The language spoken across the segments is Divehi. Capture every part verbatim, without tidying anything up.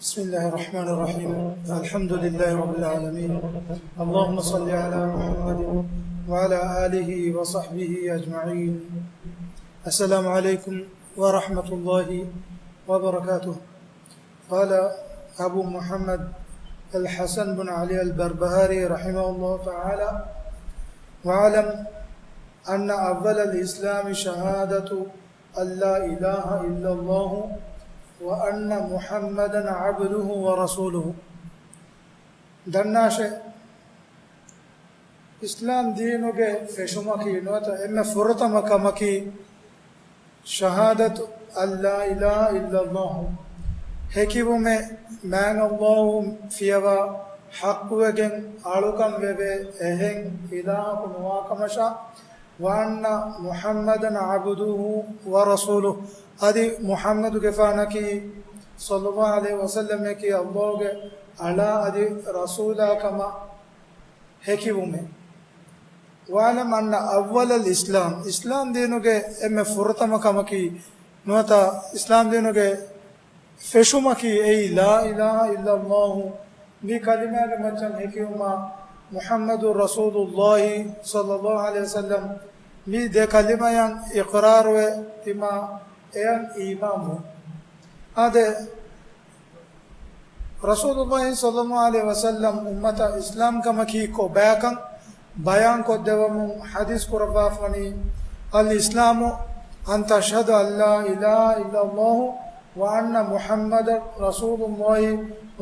بسم الله الرحمن الرحيم. الحمد لله رب العالمين. اللهم صل على محمد وعلى آله وصحبه أجمعين. السلام عليكم ورحمة الله وبركاته. قال أبو محمد الحسن بن علي البربهاري رحمه الله تعالى: واعلم أن أول الإسلام شهادة أن لا إله إلا الله وأن محمدا عبده ورسوله. ދަންނާށޭ، އިސްލާމް ދީނުގެ ފެށުމަކީ ނުވަތަ އެންމެ ފުރަތަމަ ކަމަކީ، ޝަހާދަތު އަން ލާ އިލާހަ އިއްލައްލާހު، ހެކިވުމެއް މާތް އައްލާހު ފިޔަވާ ޙައްޤުވެގެން އަޅުކަން ވެވޭ އެހެން އިލާހަކު ނުވާކަމަށާ، ވައަންނަ މުޙައްމަދަން ޢަބްދުހު ވަރަސޫލުހު، އަދި މުޙައްމަދުގެފާނަކީ ޞައްލައްލާހު ޢަލައިހި ވަސައްލަމަކީ އައްލާހުގެ އަޅާ އަދި ރަސޫލާ ކަމަށް ހެކިވުމެއް. واعلم أن أول الإسلام، އިސްލާމް ދީނުގެ އެންމެ ފުރަތަމަ ކަމަކީ، ނުވަތަ އިސްލާމް ދީނުގެ ފެށުމަކީ އެއީ، ލާ އިލާހަ އިއްލައްލާހު، މި ކަލިމާގެ މައްޗަށް ހެކިވުމާ، މުޙައްމަދު ރަސޫލުއްލާހި ޞައްލައްލާހު ޢަލައިހި ވަސައްލަމް، މި ދެ ކަލިމަޔަށް އިޤްރާރުވެ ތިމާ އެޔަށް އީމާންވުން. އާދެ، ރަސޫލުއްލާހި ޞައްލައްލާހު ޢަލައިހި ވަސައްލަމް އުއްމަތަށް އިސްލާމް ކަމަކީ ކޮބާކަން ބަޔާން ކޮށްދެއްވަމުން ޙަދީޘް ކުރައްވާފަނީ، الإسلام أن تشهد أن لا إله إلا الله وأن محمدا رسول الله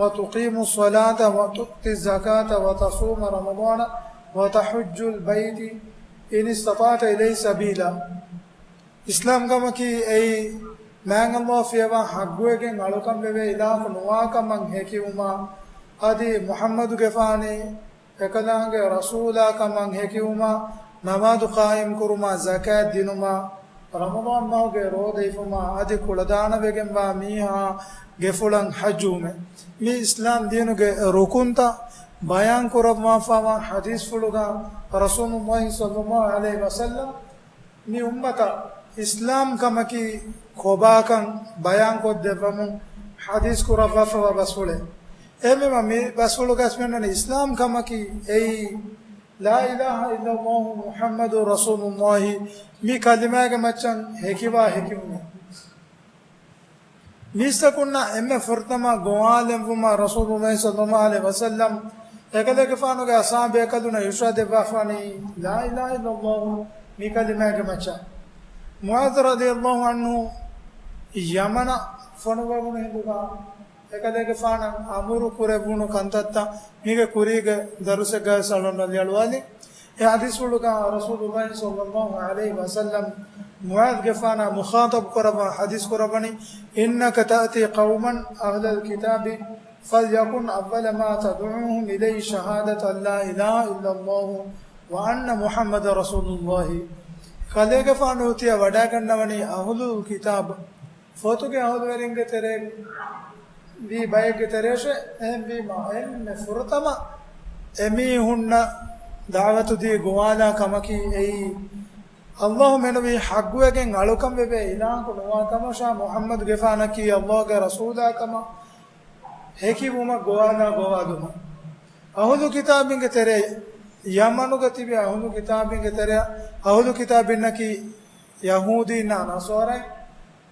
وتقيم الصلاة وتؤتي الزكاة وتصوم رمضان وتحج البيت إن استطعت إليه سبيلا. އިސްލާމް ކަމަކީ އެއީ، މާތް އައްލާހު ފިޔަވާ ޙައްޤުވެގެން އަޅުކަން ވެވޭ އިލާހަކު ނުވާކަމަށް ހެކިވުމާ، އަދި މުޙައްމަދުގެފާނީ އެކަލާނގެ ރަސޫލާ ކަމަށް ހެކިވުމާ، ނަމާދު ޤާއިމް ކުރުމާ، ޒަކާތް ދިނުމާ، ރަމަޟާން މަހުގެ ރޯދަ ހިފުމާ، އަދި ކުޅަދާނަވެގެންވާ މީހާ ގެފުޅަށް ޙައްޖުވުމެއް. މި އިސްލާމް ދީނުގެ ރުކުންތައް ބަޔާން ކުރައްވާފަވާ ޙަދީޘްފުޅުގަ ރަސޫލުއްލާހި ޞައްލައްލާހު ޢަލައިހި ވަސައްލަމް މި އުއްމަތަށް އިސްލާމް ކަމަކީ ކޮބާކަން ބަޔާންކޮށްދެއްވަމުން ޙަދީޘް ކުރައްވާފަވާ ބަސްފުޅެއް. އެހެންވީމަ މި ބަސްފުޅުގަސް މިއޮންނަނީ އިސްލާމް ކަމަކީ އެއީ، ލާ އިލާހަ އިއްލައްލާހު މުޙައްމަދު ރަސޫލުއްލާހި މި ކަލިމާގެ މައްޗަށް ހެކިވާ ހެކިވުމެއް. މީސްތަކުންނަށް އެންމެ ފުރަތަމަ ގޮވާލެއްވުމަށް ރަސޫލުއްލާހި ޞައްލައްލާހު ޢަލައިހި ވަސައްލަމް އެކަލޭގެފާނުގެ އަޞްޙާބުބޭކަލުންނަށް އިރުޝާދެއްވާފަނީ، ލާ އިލާހަ އިއްލައްލާހު މި ކަލިމާގެ މައްޗަށް. މުޢާޛު ރަޟިޔައްލާހު ޢަންހު ޔަމަނަށް ފޮނުއްވަވުނު ހިނދުގަ، އެކަލޭގެފާނަށް އަމުރު ކުރެއްވުނު ކަންތައްތައް މީގެ ކުރީގެ ދަރުސެއްގައި ސަޅަން ރަޟިޔަﷲ ޢަންހު އަޅުވާލި. އެ ޙަދީޘްފުޅުގަ ރަސޫލުއްލާހި ޞައްލައްލާހު ޢަލައިހި ވަސައްލަމް މުޢާޛުގެފާނާ މުޚާޠަބު ކުރައްވާ ޙަދީޘް ކުރައްވަނީ، إنك تأتي قوما أهل الكتاب فليكن أول ما تدعوهم إليه شهادة أن لا إله إلا الله وأن محمدا رسول الله. ކަލޭގެފާނު ތިޔަ ވަޑައިގަންނަވަނީ އަހުލުލް ކިތާބު ފޮތުގެ އަހުލުވެރިންގެ ތެރޭ ވީ ބައެއްގެ ތެރޭށޭ. އެހެންވީމާ، އެންމެ ފުރަތަމަ އެމީހުންނަށް ދަޢުވަތު ދީ ގޮވާލާ ކަމަކީ އެއީ، އައްލާހު މެނުވީ ޙައްޤުވެގެން އަޅުކަން ވެވޭ އިލާހަކު ނުވާ ކަމަށާ، މުޙައްމަދުގެފާނަކީ އައްލާހުގެ ރަސޫލާ ކަމަށް ހެކިވުމަށް ގޮވާލާ ގޮވާލުމަށް. އަހުލު ކިތާބިންގެ ތެރޭ، ޔަމަނުގަ ތިބި އަހުލު ކިތާބިންގެ ތެރެއަށް، އަހުލު ކިތާބިންނަކީ ޔަހޫދީންނާ ނަޞާރާ.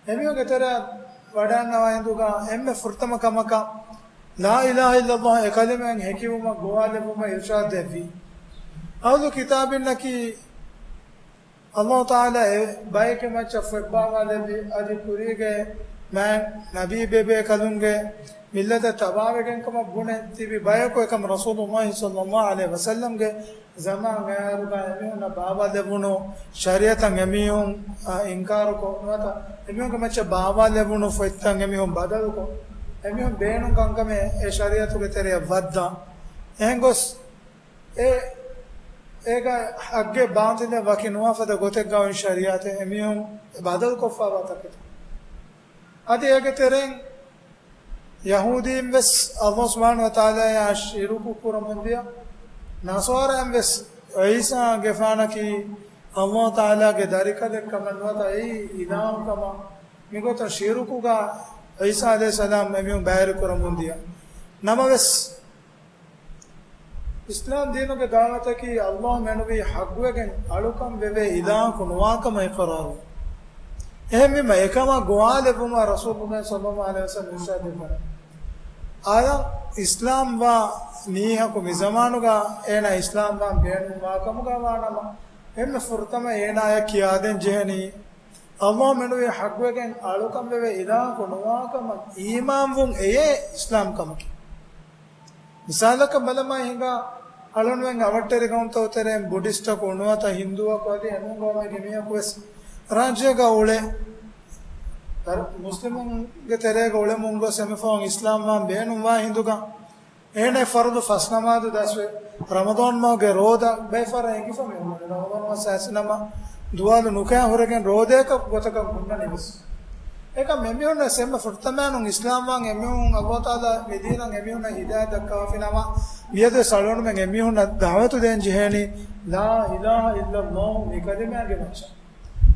އެމީހުންގެ ތެރެއަށް ވަޑައިގަންނަވާ ހިނދުގަ އެންމެ ފުރަތަމަ ކަމަކަށް ލާ އިލާހަ އިއްލައްލާހު އެ ކަލިމައިން ހެކިވުމަށް ގޮވާލެއްވުމަށް އިރުޝާދު ދެއްވީ. އަހުލު ކިތާބިންނަކީ އައްލާހު ތަޢާލާ އެ ބައެއްގެ މައްޗަށް ފޮތް ބާވާލެއްވި، އަދި ކުރީގެ މާތް ނަބީ ބޭބޭކަލުންގެ މިއްލަތަށް ތަބާވެގެން ކަމަށް ބުނެ ތިބި ބަޔަކު އެކަމަށް ރަސޫލުއްލާހި ޞައްލައްލާހު ޢަލައިހި ވަސައްލަމްގެ ޒަމާން އައިރުގަ އެމީހުންނަށް ބާވާލެވުނު ޝަރީޢަތަށް އެމީހުން، އާ، އިންކާރުކޮށް، ނުވަތަ އެމީހުންގެ މައްޗަށް ބާވާލެވުނު ފޮތްތައް އެމީހުން ބަދަލުކޮށް، އެމީހުން ބޭނުން ކަންކަމެއް އެ ޝަރީޢަތުގެ ތެރެއަށް ވައްދާ. އެހެން ގޮސް އެ، އޭގަ ޙައްޤެއް ބާޠިލެއް ވަކި ނުވާ ފަދަ ގޮތެއްގަ އޮތް ޝަރީޢަތެއް އެމީހުން ބަދަލުކޮށްފަވާ ތަކެތި. އަދި އޭގެ ތެރެއިން ޔަހޫދީން ވެސް އައްލާހު ސުބްޙާނަހޫ ވަތަޢާލާއާ ޝިރުކު ކުރަމުންދިޔަ، ނަޞާރާއިން ވެސް ޢީސާގެފާނަކީ އައްލާހު ތަޢާލާގެ ދަރިކަލެއް ކަމަށް ނުވަތަ އެއީ އިލާހު ކަމަށް މިގޮތަށް ޝިރުކުގަ ޢީސާ ޢަލައިހިއްސަލާމް އެމީހުން ބައިވެރިކުރަމުން ދިޔަ. ނަމަވެސް، އިސްލާމް ދީނުގެ ދަޢުވަތަކީ ﷲ މެނުވީ ޙައްޤުވެގެން އަޅުކަން ވެވޭ އިލާހަކު ނުވާކަމަށް އިޤްރާރު. އެހެންވީމަ، އެކަމަށް ގޮވާލެއްވުމަށް ރަސޫލުﷲ ޞައްލަﷲ ޢަލައިހި ވަސައްލަމް އިރްޝާދު ކުރަން. އާދަ، އިސްލާމްވާ މީހަކު މިޒަމާނުގަ އޭނާ އިސްލާމްވާން ބޭނުންވާ ކަމުގަ ވާނަމަ، އެންމެ ފުރަތަމަ އޭނާޔަށް ކިޔާދޭން ޖެހެނީ، ﷲ މެނުވީ ޙައްޤުވެގެން އަޅުކަން ވެވޭ އިލާހަކު ނުވާކަމަށް އީމާންވުން އެޔޭ އިސްލާމް ކަމަކީ. މިސާލަކަށް ބަލަމާ ހިނގާ، އަޅުންމެން އަވަށްޓެރި ޤައުމުތަކު ތެރޭން ބުޑިސްޓަކު ނުވަތަ ހިންދޫއަކު އަދި އެނޫން ޤައުމެއްގެ މީހަކު ވެސް ރާއްޖޭގަ އުޅޭ. ދަރ-، މުސްލިމުންގެ ތެރޭގަ އުޅެމުން ގޮސް އެމީހުން އިސްލާމްވާން ބޭނުންވާ ހިނދުގަ، އޭނަ ފަރުޟު ފަސް ނަމާދު ދަސްވެ، ރަމަޟާން މަހުގެ ރޯދަ ބައި ފަރަށް އެނގިފަ މި އުޅުނު. ރަމަޟާން މަސް އައިސް ނަމަ، ދުވާލު ނުކައި ހުރެގެން ރޯދަޔަކަށް ގޮތަކަށް ހުންނަނީ ވެސް. އެކަމް އެމީހުން ވެސް އެންމެ ފުރަތަމައިނުން އިސްލާމްވާން އެމީހުން ﷲ ތަޢާލާ މި ދީނަށް އެމީހުންނަށް ހިދާޔަތް ދައްކާފިނަމަ، މިއަދުވެސް އަޅުގަނޑުމެން އެމީހުންނަށް ދަޢުވަތު ދޭން ޖެހޭނީ، ލާ އިލާހަ އިއްލަﷲ މި ކަލިމާގެ މައްޗަށް.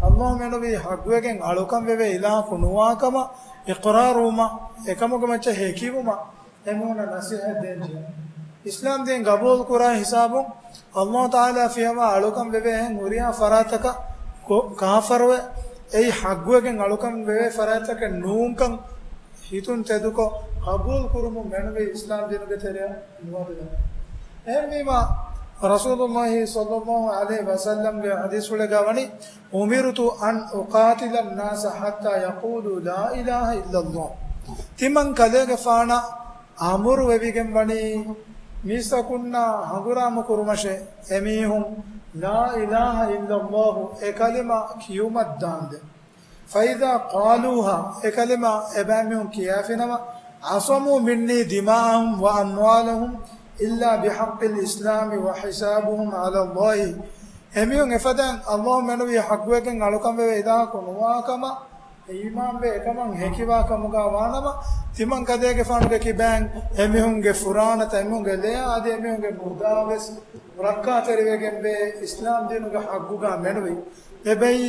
ﷲ މެނުވީ ޙައްޤުވެގެން އަޅުކަން ވެވޭ އިލާހަކު ނުވާކަމަށް އިޤްރާރުވުމަށް، އެކަމުގެ މައްޗަށް ހެކިވުމަށް އެމީހުންނަށް ނަޞޭޙަތް ދޭން ޖެހޭ. އިސްލާމް ދީން ގަބޫލު ކުރާ ހިސާބުން، ﷲ ތަޢާލާ ފިޔަވާ އަޅުކަން ވެވޭ އެހެން ހުރިހާ ފަރާތަކަށް ކޮ-، ކާފަރުވެ، އެއީ ޙައްޤުވެގެން އަޅުކަން ވެވޭ ފަރާތަކެއް ނޫންކަން ހިތުން ތެދުކޮށް، ޤަބޫލު ކުރުމުން މެނުވީ އިސްލާމް ދީނުގެ ތެރެއަށް ނުވަދެވޭނެ. އެހެންވީމަ، ރަސޫލުﷲ ޞައްލަﷲ ޢަލައިހި ވަސައްލަމްގެ ޙަދީޘްފުޅެއްގަ ވަނީ، أمرت أن أقاتل الناس حتى يقولوا لا إله إلا الله. ތިމަން ކަލޭގެފާނަށް އަމުރު ވެވިގެން ވަނީ، މީސްތަކުންނާ ހަނގުރާމަ ކުރުމަށޭ، އެމީހުން لا إله إلا الله އެ ކަލިމަ ކިޔުމަށް ދާންދެން. فإذا قالوها، އެ ކަލިމަ އެބައިމީހުން ކިޔާފިނަމަ، عصموا مني دماءهم وأموالهم إلا بحق الإسلام وحسابهم على الله. އެމީހުން އެފަދައިން ﷲ މެނުވީ ޙައްޤުވެގެން އަޅުކަން ވެވޭ އިލާހަކު ނުވާކަމަށް އީމާންވެ އެކަމަށް ހެކިވާ ކަމުގަ ވާނަމަ، ތިމަން ކަލޭގެފާނުގެ ކިބައިން އެމީހުންގެ ފުރާނަތައް، އެމީހުންގެ ލެޔާ އަދި އެމީހުންގެ މުދާ ވެސް ރައްކާތެރިވެގެންވޭ އިސްލާމް ދީނުގެ ޙައްޤުގަ މެނުވީ. އެބައި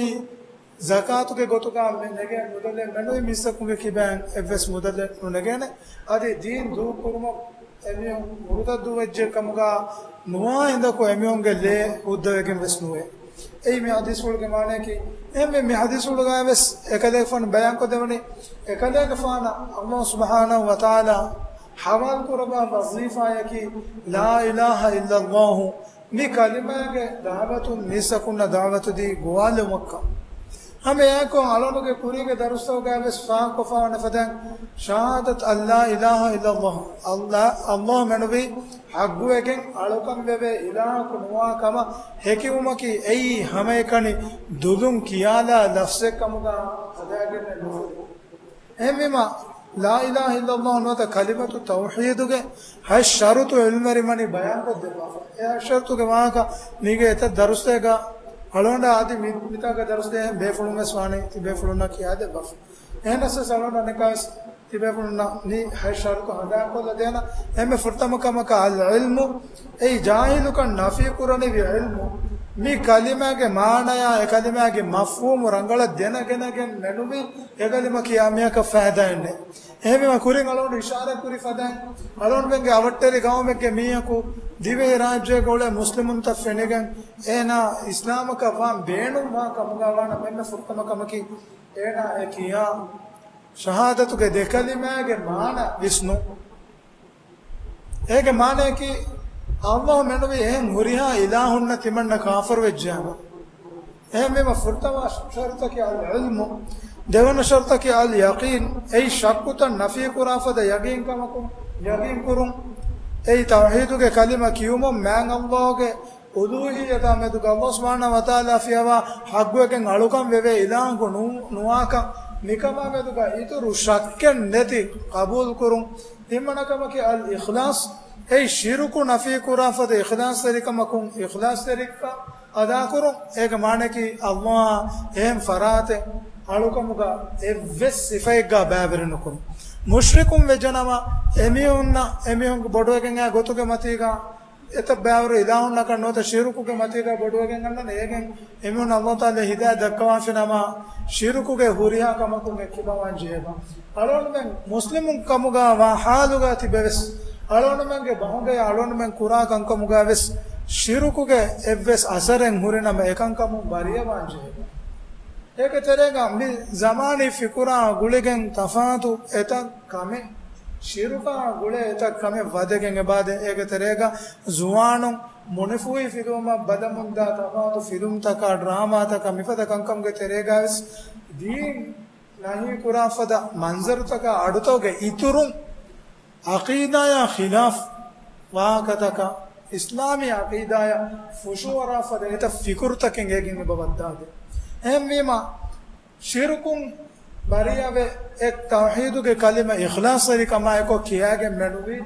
ޒަކާތުގެ ގޮތުގަ މެ-، ނެގޭ މުދަލެއް މެނުވީ މީސްތަކުންގެ ކިބައިން އެއްވެސް މުދަލެއް ނުނެގޭނެ. އަދި ދީން ދޫކުރުމަށް އެމީހުން މުރުތައްދުވެއްޖެ ކަމުގަ ނުވާ ހިނދަކު އެމީހުންގެ ލޭ ހުއްދަވެގެން ވެސް ނުވޭ. އެއީ މި ޙަދީޘްފުޅުގެ މާނަޔަކީ. އެހެންވެ މި ޙަދީޘްފުޅުގައި ވެސް އެކަލޭގެފާނު ބަޔާންކޮށްދެވުނީ، އެކަލޭގެފާނަށް ﷲ ސުބްޙާނަހޫ ވަތަޢާލާ ޙަވާލުކުރައްވާ ވަޒީފާޔަކީ لا إله إلا الله މި ކަލިމާގެ ދަޢުވަތުން މީސްތަކުންނަށް ދަޢުވަތު ދީ ގޮވާލުމަށްކަން. ހަމަ އެއާއެކު އަޅުގަނޑުގެ ކުރީގެ ދަރުސްތަކުގައި ވެސް ފާހަގަކޮށްފަ ވަނަ ފަދައިން، ޝަހާދަތު އައްލާ އިލާހަ އިއްލައްލާހު، ﷲ، ﷲ މެނުވީ ޙައްޤުވެގެން އަޅުކަން ވެވޭ އިލާހަކު ނުވާ ކަމަށް ހެކިވުމަކީ އެއީ ހަމައެކަނި ދުލުން ކިޔާލާ ލަފްޒެއް ކަމުގަ ހަދާގެން ނުފުދޭ. އެހެންވީމަ، ލާ އިލާހަ އިއްލައްލާހު ނުވަތަ ކަލިމަތު ތައުޙީދުގެ ހަތް ޝަރުޠު ޢިލްމުވެރިން ވަނީ ބަޔާންކޮށްދެއްވާފަ. އެ ހަތް ޝަރުޠުގެ ވާހަކަ މީގެ އެތައް ދަރުސްތަކެއްގަ އަޅުގަނޑަށް އަދި މި-، މިތާގަ ދަރުސް ދޭ ބޭފުޅުން ވެސް ވާނީ ތިބޭފުޅުންނަށް ކިޔާދެއްވާފަ. އެހެނަސް ވެސް އަޅުގަނޑު އަނެއްކާވެސް ތިބޭފުޅުންނަށް މި ހަތް ޝަރުޠު ހަނދާންކޮށްލަދޭނަން. އެންމެ ފުރަތަމަ ކަމަކަށް އަލް ޢިލްމު، އެއީ ޖާހިލުކަން ނަފީކުރަނިވި ޢިލްމު. މި ކަލިމާގެ މާނަޔާ އެ ކަލިމާގެ މަފްހޫމު ރަނގަޅަށް ދެނެގެނެގެން މެނުވީ އެ ކަލިމަ ކިޔާ މީހަކަށް ފައިދާއެއް ނެތް. އެހެންވީމަ ކުރިން އަޅުގަނޑު އިޝާރާތް ކުރި ފަދައިން، އަޅުގަނޑުމެންގެ އަވަށްޓެރި ގައުމެއްގެ މީހަކު ދިވެހި ރާއްޖޭގަ އުޅޭ މުސްލިމުންތައް ފެނިގެން އޭނާ އިސްލާމަކަށް ވާން ބޭނުންވާ ކަމުގަ ވާނަމަ އެންމެ ފުރަތަމަ ކަމަކީ އޭނާ އެ ކިޔާ ޝަހާދަތުގެ ދެ ކަލިމާގެ މާނަ ވިސްނުން. އޭގެ މާނައަކީ، ﷲ މެނުވީ އެހެން ހުރިހާ އިލާހުންނަށް ތިމަންނަ ކާފަރުވެއްޖެއަމަ. އެހެންވީމަ ފުރަތަމަ ޝަރުޠަކީ އަލް ޢިލްމު، ދެވަނަ ޝަރުޠަކީ އަލް ޔަޤީން، އެއީ ޝައްކުތައް ނަފީކުރާ ފަދަ ޔަޤީންކަމަކުން ޔަޤީންކުރުން. އެއީ ތައުޙީދުގެ ކަލިމަ ކިޔުމުން މާތް ﷲގެ އުލޫހިއްޔަތާ މެދުގަ ﷲ ސުބްޙާނަހޫ ވަތަޢާލާ ފިޔަވާ ޙައްޤުވެގެން އަޅުކަން ވެވޭ އިލާހަކު ނޫ-، ނުވާކަން މިކަމާ މެދުގަ އިތުރު ޝައްކެއް ނެތި ޤަބޫލުކުރުން. ތިންވަނަ ކަމަކީ އަލް އިޚްލާޞް، އެއީ ޝިރުކު ނަފީކުރާ ފަދަ އިޚްލާޞްތެރިކަމަކުން އިޚްލާޞްތެރިކަން އަދާކުރުން. އޭގެ މާނައަކީ ﷲއާ އެހެން ފަރާތެއް އަޅުކަމުގަ އެއްވެސް ސިފައެއްގަ ބައިވެރިނުކުރުން. މުޝްރިކުން ވެއްޖެނަމަ، އެމީހުންނަށް އެމީހުންގެ ބޮޑުވެގެން އާ ގޮތުގެ މަތީގަ އެތައް ބައިވަރު އިލާހުންނަކަށް ނުވަތަ ޝިރުކުގެ މަތީގަ ބޮޑުވެގެން އަންނަން. އޭގެން އެމީހުން އައްލާހު ތަޢާލާ ހިދާޔަތް ދައްކަވާފިނަމަ، ޝިރުކުގެ ހުރިހާ ކަމަކުން އެއްކިބަވާން ޖެހޭބަ. އަޅުގަނޑުމެން މުސްލިމުން ކަމުގަ ވާ ޙާލުގަ ތިބެވެސް، އަޅުގަނޑުމެންގެ ބަހުގައި އަޅުގަނޑުމެން ކުރާ ކަންކަމުގަ ވެސް ޝިރުކުގެ އެއްވެސް އަސަރެއް ހުރިނަމަ، އެކަންކަމުން ބަރީއަވާން ޖެހޭބަ. އޭގެ ތެރޭގަ މި ޒަމާނީ ފިކުރާ ގުޅިގެން ތަފާތު އެތައް ކަމެއް، ޝިރުކާ ގުޅޭ އެތައް ކަމެއް ވަދެގެން އެބަދޭ. އޭގެ ތެރޭގަ ޒުވާނުން މުނިފޫހި ފިލުވުމަށް ބަލަމުންދާ ތަފާތު ފިލުމްތަކާ، ޑްރާމާތަކާ، މިފަދަ ކަންކަމުގެ ތެރޭގަ ވެސް ދީން ނަހީ ކުރާ ފަދަ މަންޒަރުތަކާ އަޑުތަކުގެ އިތުރުން، ޢަޤީދާޔާ ޚިލާފް ވާހަކަތަކާ، އިސްލާމީ ޢަޤީދާޔަށް ފުށުއަރާ ފަދަ އެތައް ފިކުރުތަކެއް އޭގެން އެބަ ވައްދާދޭ. އެހެންވީމަ، ޝިރުކުން ބަރީއަވެ، އެ ތައުޙީދުގެ ކަލިމަ އިޚްލާޞްތެރިކަމާއެކު ކިޔާގެން މެނުވީ،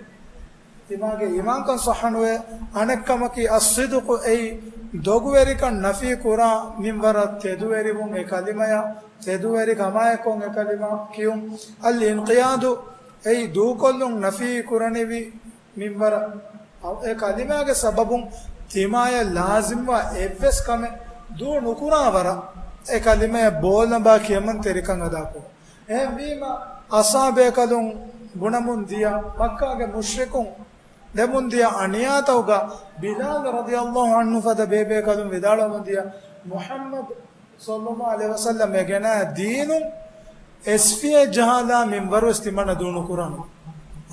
ތިމާގެ އީމާންކަން ޞައްޙަނުވޭ. އަނެއްކަމަކީ، އައްޞިދުޤު، އެއީ ދޮގުވެރިކަން ނަފީ ކުރާ މިންވަރަށް ތެދުވެރިވުން، އެ ކަލިމަޔަށް ތެދުވެރިކަމާއެކު އެ ކަލިމަ ކިޔުން. އަލްއިންޤިޔާދު، އެއީ ދޫކޮށްލުން ނަފީ ކުރަނިވި މިންވަރަށް. އަ، އެ ކަލިމާގެ ސަބަބުން ތިމާޔަށް ލާޒިމްވާ އެއްވެސް ކަމެއް ދޫ ނުކުރާ ވަރަށް އެ ކަލިމަޔަށް ބޯލަނބާ ކިޔަމަންތެރިކަން އަދާކުރުން. އެހެންވީމަ، އަޞްޙާބޭކަލުން ބުނަމުން ދިޔަ، މައްކާގެ މުޝްރިކުން ދެމުން ދިޔަ އަނިޔާތަކުގަ ބިލާލް ރަޟިޔަﷲ ޢަންހު ފަދަ ބޭބޭކަލުން ވިދާޅުވަމުން ދިޔަ، މުޙައްމަދު ޞައްލަﷲ ޢަލައިހި ވަސައްލަމް އެ ގެނައި ދީނުން އެސްފިޔަ ޖަހާލާ މިންވަރުވެސް ތިމަންނަ ދޫނުކުރާނަން.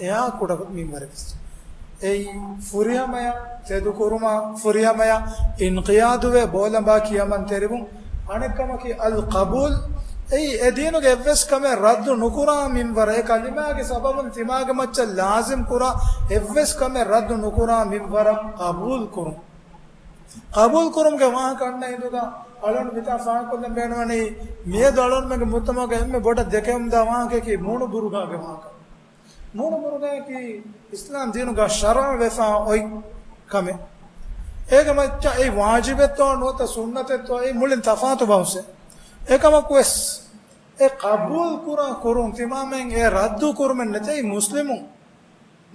އެހާ ކުޑަ މިންވަރެއްވެސް. އެއީ ފުރިހަމަޔަށް ތެދުކުރުމާ، ފުރިހަމަޔަށް އިންޤިޔާދުވެ ބޯލަނބާ ކިޔަމަން ތެރިވުން. އަނެއްކަމަކީ އަލް ޤަބޫލް. އެއީ އެ ދީނުގެ އެއްވެސް ކަމެއް ރައްދު ނުކުރާ މިންވަރަށް، އެ ކަލިމާގެ ސަބަބުން ތިމާގެ މައްޗަށް ލާޒިމް ކުރާ އެއްވެސް ކަމެއް ރައްދު ނުކުރާ މިންވަރަށް ޤަބޫލް ކުރުން. ޤަބޫލު ކުރުމުގެ ވާހަކަ އަންނަ އިނދުގަ އަޅުން މިތާ ފާހަގަކޮށްލަން ބޭނުންވަނީ، މިއަދު އަޅުންމެންގެ މުޖްތަމަޢުގަ އެންމެ ބޮޑަށް ދެކެވެމުންދާ ވާހަކައަކީ މޫނު ބުރުގާގެ ވާހަކަ. މޫނު ބުރުގާއަކީ އިސްލާމް ދީނުގަ ޝަރުޢު ވެފާ އޮތް ކަމެއް. އޭގެ މައްޗަށް އެއީ ވާޖިބެއްތޯ ނުވަތަ ސުންނަތެއްތޯ، އެއީ މުޅިން ތަފާތު ބަހުސެއް. އެކަމަކުވެސް އެ ޤަބޫލު ކުރާ ކުރުން ތިމާމެން އެ ރައްދު ކުރުމެއް ނެތޭ މުސްލިމުން.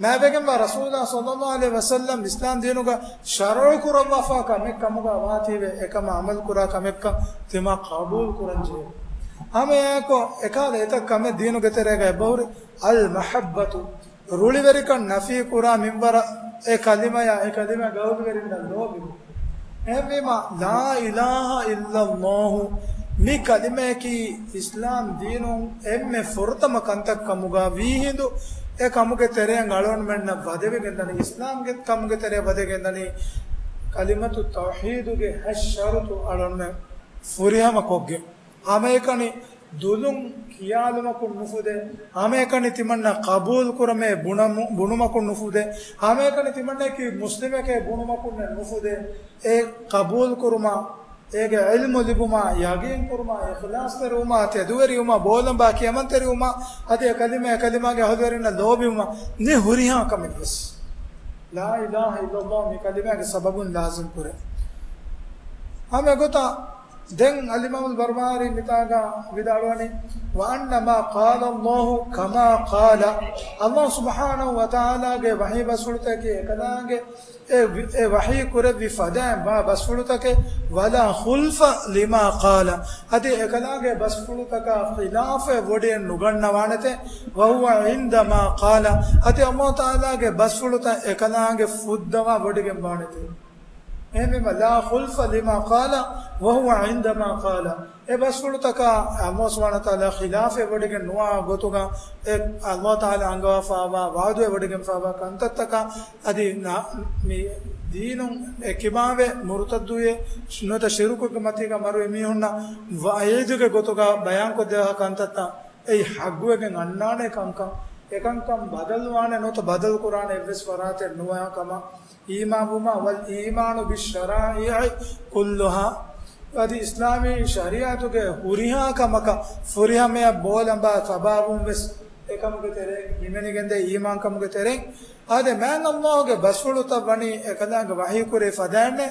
މާތްވެގެންވާ ރަސޫލާ ޞައްލަﷲ ޢަލައިހި ވަސައްލަމް އިސްލާމް ދީނުގަ ޝަރުޢު ކުރައްވާފާ ކަމެއް ކަމުގަ ވާތީވެ، އެކަމަށް ޢަމަލު ކުރާ ކަމެއްކަން ތިމާ ޤަބޫލު ކުރަން ޖެހޭ. ހަމައެއާއެކު އެކަހަލަ އެތައް ކަމެއް ދީނުގެ ތެރޭގަ އެބަހުރި. އަލް މަޙައްބަތު، ރުޅިވެރިކަން ނަފީ ކުރާ މިންވަރަށް އެ ކަލިމަޔާ، އެ ކަލިމަ ގައުލުވެރިންނަށް ލޯބިވުން. އެހެންވީމަ، ލާ އިލާހަ އިއްލައްލާހު މި ކަލިމަޔަކީ އިސްލާމް ދީނުން އެންމެ ފުރަތަމަ ކަންތައް ކަމުގަ ވީހިނދު އެ ކަމުގެ ތެރެއިން އަޅުގަނޑުމެންނަށް ވަދެވިގެންދަނީ، އިސްލާމްގެ ކަމުގެ ތެރެއަށް ވަދެގެންދަނީ ކަލިމަތު ތައުޙީދުގެ ހަތް ޝަރުޠު އަޅުގަނޑުމެން ފުރިހަމަ ކޮށްގެން. ހަމައެކަނި ދުލުން ކިޔާލުމަކުން ނުފުދޭ. ހަމައެކަނި ތިމަންނަ ޤަބޫލު ކުރަމޭ ބުނަމު-، ބުނުމަކުން ނުފުދޭ. ހަމައެކަނި ތިމަންނައަކީ މުސްލިމެކޭ ބުނުމަކުން ނުފުދޭ. އެ ޤަބޫލު ކުރުމާ، އޭގެ ޢިލްމު ލިބުމާ، ޔަޤީން ކުރުމާ، އިޚްލާޞްތެރިވުމާ، ތެދުވެރިވުމާ، ބޯލަނބާ ކިޔަމަންތެރިވުމާ، އަދި އެ ކަލިމަ، އެ ކަލިމާގެ އަހުލުވެރިންނަށް ލޯބިވުމާ، މި ހުރިހާ ކަމެއްވެސް. ލާ އިލާހަ އިއްލައްލާހު މި ކަލިމާގެ ސަބަބުން ލާޒިމް ކުރޭ. ހަމަ އެގޮތަށް ދެން އަލްއިމާމުލް ބަރުމާރީ މިތާގަ ވިދާޅުވަނީ، وأن ما قال الله كما قال، ﷲ ސުބްޙާނަހު ވަތަޢާލާގެ ވަޙީ ބަސްފުޅުތަކީ އެކަލާނގެ އެ ވި-، އެ ވަޙީ ކުރެއްވި ފަދައިން ވާ ބަސްފުޅުތަކެއް، ولا خلف لما قال، އަދި އެކަލާނގެ ބަސްފުޅުތަކާ ޚިލާފެއް ވޮޑިއެއް ނުގަންނަވާނެތެ، وهو عند ما قال، އަދި ﷲ ތަޢާލާގެ ބަސްފުޅުތައް އެކަލާނގެ ފުއްދަވާ ވޮޑިގެން ވާނެތެ. އެހެންވީމަ، لا خلف لما قال وهو عند ما قال. އެ ބަސްފުޅުތަކާ ﷲ ސުބްޙާނަހު ވަތަޢާލާ ޚިލާފެއް ވޮޑިގެން ނުވާ ގޮތުގަ، އެ ﷲ ތަޢާލާ އަންގަވާފާވާ ވަޢުދުވެ ވޮޑިގެންފާވާ ކަންތައްތަކާ، އަދި ނަ-، މި ދީނުން އެކިބާވެ މުރުތައްދުވެ ނުވަތަ ޝިރުކުގެ މަތީގަ މަރުވި މީހުންނަށް ވަޢީދުގެ ގޮތުގަ ބަޔާންކޮށްދެވާ ކަންތައްތައް އެއީ ޙައްގުވެގެން އަންނާނެ ކަންކަން، އެކަންކަން ބަދަލުވާނެ ނުވަތަ ބަދަލު ކުރާނެ އެއްވެސް ފަރާތެއް ނުވާ ކަމަށް، އީމާންވުމާ، والإيمان بالشرائع كلها، އަދި އިސްލާމީ ޝަރީޢަތުގެ ހުރިހާ ކަމަކަށް ފުރިހަމަޔަށް ބޯލަނބާ ތަބާވުން ވެސް އެކަމުގެ ތެރެއިން ހިމެނިގެންދޭ އީމާންކަމުގެ ތެރެއިން. އާދެ، މާތް ﷲ ގެ ބަސްފުޅުތައް ވަނީ އެކަލާނގެ ވަޙީ ކުރެވި ފަދައިންނޭ،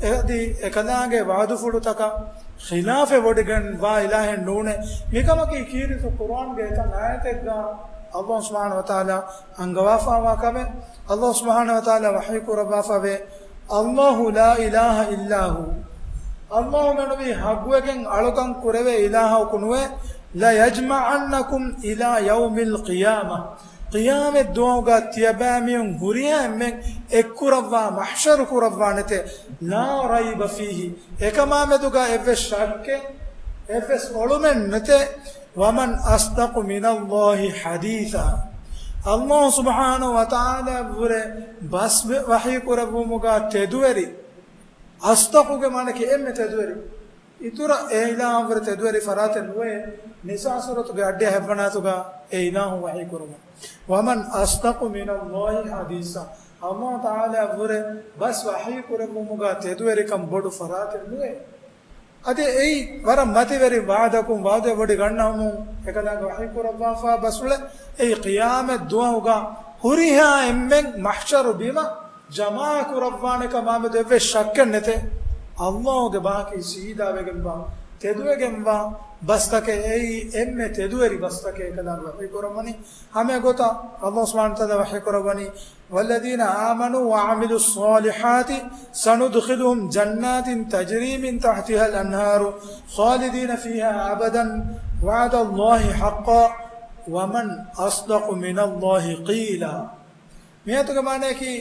އަދި އެކަލާނގެ ވަޢުދުފުޅުތަކަށް ޚިލާފެއް ވޮޑިގެން ވާ އިލާހެއް ނޫނޭ. މިކަމަކީ ކީރިތި ޤުރުއާންގެ އެތައް އާޔަތެއްގަ ﷲ ސުބްޙާނަހޫ ވަތަޢާލާ އަންގަވާފާވާ ކަމެއް. ﷲ ސުބްޙާނަހޫ ވަތަޢާލާ ވަޙީ ކުރައްވާފަވޭ، "ﷲ لا إله إلا هو." ﷲ މެނުވީ ޙައްޤުވެގެން އަޅުކަން ކުރެވޭ އިލާހަކު ނުވޭ. "ليجمعنكم إلى يوم القيامة." ޤިޔާމަތް ދުވަހުގަ ތިޔަބައިމީހުން ހުރިހާ އެންމެން އެއްކުރައްވާ މަޙްޝަރު ކުރައްވާނެތޭ. "لا ريب فيه." އެކަމާމެދުގަ އެއްވެސް ޝައްކެއް، އެއްވެސް އޮޅުމެއް ނެތޭ. "ومن أصدق من الله حديثا." ﷲ ސުބްޙާނަހޫ ވަތަޢާލާ ވުރެ ބަސް ވަޙީ ކުރެއްވުމުގަ ތެދުވެރި، އަޞްދަޤުގެ މާނައަކީ އެންމެ ތެދުވެރި. އިތުރަށް އެ އިލާހަށްވުރެ ތެދުވެރި ފަރާތެއް ނުވޭ. ނިސާ ސޫރަތުގެ އައްޑިހަ ހަތްވަނަ އާޔަތުގަ އެ އިލާހު ވަޙީ ކުރުމުން، "ومن أصدق من الله حديثا." ﷲ ތަޢާލާ ވުރެ ބަސް ވަޙީ ކުރެއްވުމުގަ ތެދުވެރިކަން ބޮޑު ފަރާތެއް ނުވޭ. އަދި އެއީ ވަރަށް މަތިވެރި ވަޢުދަކުން ވަޢުދެއް ވޮޑި ގަންނަވަމުން އެކަލާނގެ ވަޙީ ކުރައްވާފާ ބަސްފުޅެއް. އެއީ ޤިޔާމަތް ދުވަހުގަ ހުރިހާ އެންމެން މަޙްޝަރު ބިމަށް ޖަމާ ކުރައްވާނެ ކަމާމެދު އެއްވެސް ޝައްކެއް ނެތޭ. ﷲގެ ބާކީ ސީދާވެގެންވާ، ތެދުވެގެންވާ ބަސްތަކެއް. އެއީ އެންމެ ތެދުވެރި ބަސްތަކެއް އެކަލާނގެ ވަޙީ ކުރައްވަނީ. ހަމައެގޮތަށް ﷲ ސުބްޙާނަހޫ ވަތަޢާލާ ވަޙީ ކުރައްވަނީ، "والذين آمنوا وعملوا الصالحات سندخلهم جنات تجري من تحتها الأنهار خالدين فيها أبدا وعد الله حقا ومن أصدق من الله قيلا." މިއާޔަތުގެ މާނައަކީ،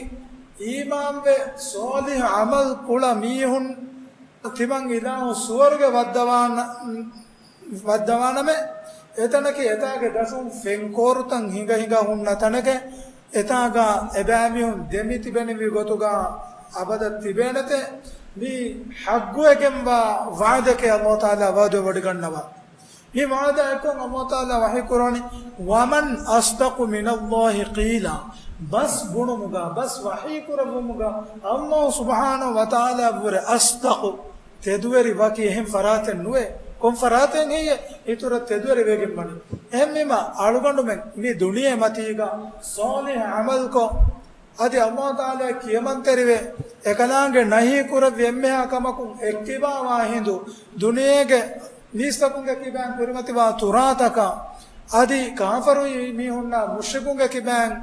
އީމާންވެ ޞާލިޙު ޢަމަލު ކުޅަ މީހުން ތިމަން އިލާހު ސުވަރުގެ ވައްދަވާނަ-، ވައްދަވާނަމޭ، އެތަނަކީ އެތާގެ ދަށުން ފެންކޯރުތައް ހިނގަ ހިނގާ ހުންނަ ތަނެކޭ. އެތާގަ އެބައިމީހުން ދެމިތިބެނިވި ގޮތުގަ އަބަދަށް ތިބޭނެތޭ. މީ ޙައްޤުވެގެންވާ ވަޢުދެކޭ ﷲ ތަޢާލާ ވަޢުދު ވޮޑިގަންނަވާ. މި ވަޢުދާ އެއްކޮށް ﷲ ތަޢާލާ ވަޙީ ކުރަނީ، "ومن أصدق من الله قيلا." ބަސް ބުނުމުގަ، ބަސް ވަޙީ ކުރެއްވުމުގަ ﷲ ސުބްޙާނަހޫ ވަތަޢާލާ ވުރެ އަޞްދަޤު، ތެދުވެރި ވަކި އެހެން ފަރާތެއް ނުވޭ. ކޮން ފަރާތެއް ހެއްޔޭ އިތުރަށް ތެދުވެރި ވެގެންވަނީ؟ އެހެންވީމަ، އަޅުގަނޑުމެން މި ދުނިޔެ މަތީގަ ޞާލިޙު ޢަމަލުކޮށް، އަދި ﷲ ތަޢާލާ ކިޔަމަންތެރިވެ، އެކަލާނގެ ނަހީ ކުރެއްވި އެންމެހާ ކަމަކުން އެއްކިބާވާ ހިނދު، ދުނިޔޭގެ މީސްތަކުންގެ ކިބައިން ކުރިމަތިވާ ތުރާތަކަށް، އަދި ކާފަރު މީހުންނާ މުޝްރިކުންގެ ކިބައިން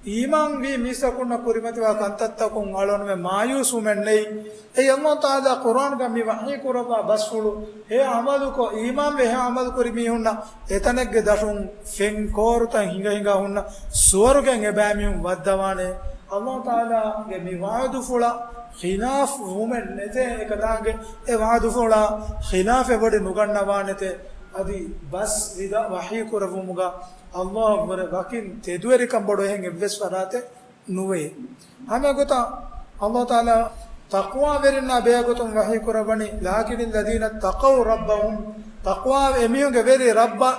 އީމާންވީ މީސްތަކުންނަށް ކުރިމަތިވާ ކަންތައްތަކުން އަޅުގަނޑުމެން މާޔޫސްވުމެއް ނެތް. އެއީ ﷲ ތަޢާލާ ޤުރްއާންގަ މި ވަޙީ ކުރައްވާ ބަސްފުޅު، ހެޔޮ ޢަމަލުކޮށް، އީމާންވެ ހެޔޮ ޢަމަލު ކުރި މީހުންނަށް އެތަނެއްގެ ދަށުން ފެން ކޯރުތައް ހިނގަ ހިނގާ ހުންނަ ސުވަރުގެއަށް އެބައިމީހުން ވައްދަވާނެ. ﷲ ތަޢާލާގެ މި ވަޢުދުފުޅަށް ޚިލާފް ވުމެއް ނެތޭ، އެކަލާނގެ އެ ވަޢުދުފުޅާ ޚިލާފެއް ވޮޑި ނުގަންނަވާނެތޭ. އަދި ބަސް ވިދާ ވަޙީ ކުރެއްވުމުގަ ﷲ ވުރެ ވަކިން ތެދުވެރިކަން ބޮޑު އެހެން އެއްވެސް ފަރާތެއް ނުވޭ. ހަމައެގޮތަށް ﷲ ތަޢާލާ ތަޤްވާވެރިންނާ ބެހޭގޮތުން ވަޙީ ކުރައްވަނީ، "لكن الذين اتقوا ربهم." ތަޤްވާ އެމީހުންގެ ވެރި ރައްބަ،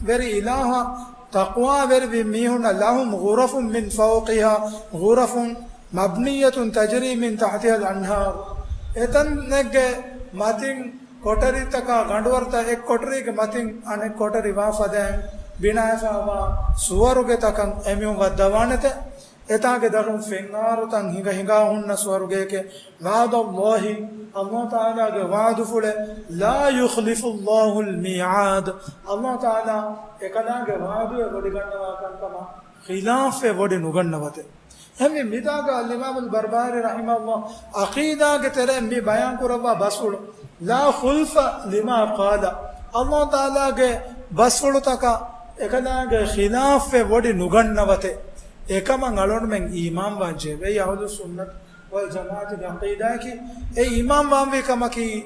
ވެރި އިލާހަށް ތަޤްވާވެރިވި މީހުންނަށް، "لهم غرف من فوقها غرف مبنية تجري من تحتها الأنهار." އެތަނެއްގެ މަތިން ކޮޓަރިތަކާ ގަނޑުވަރުތައް އެއް ކޮޓަރީގެ މަތިން އަނެއް ކޮޓަރި ވާ ފަދައިން ބިނާވެފައިވާ ސުވަރުގެތަކަށް އެމީހުން ވައްދަވާނެތެ. އެތާގެ ދަށުން ފެންއާރުތައް ހިނގަ ހިނގާ ހުންނަ ސުވަރުގެއެކެ. وعد الله، ﷲ ތަޢާލާގެ ވަޢުދުފުޅެއް، "لا يخلف الله الميعاد." ﷲ ތަޢާލާ އެކަލާނގެ ވަޢުދުއެއް ވޮޑިގަންނަވާ ކަންކަމަށް ޚިލާފެއް ވޮޑި ނުގަންނަވަތެ. އެހެންވީ މިތާގަ އަލްއިމާމުލް ބަރްބަހާރީ ރަޙިމަހުﷲ ޢަޤީދާގެ ތެރެއިން މި ބަޔާން ކުރައްވާ ބަސްފުޅު، "لا خلف لما قال." ﷲ ތަޢާލާގެ ބަސްފުޅުތަކަށް އެކަލާނގެ ޚިލާފެއް ވޮޑި ނުގަންނަވަތެ. އެކަމަށް އަޅުގަނޑުމެން އީމާންވާންޖެހޭ. އެއީ އަހުލުއްސުންނަތި ވަލްޖަމާޢަތުގެ ޢަޤީދާއަކީ. އެ އީމާންވާންވީ ކަމަކީ،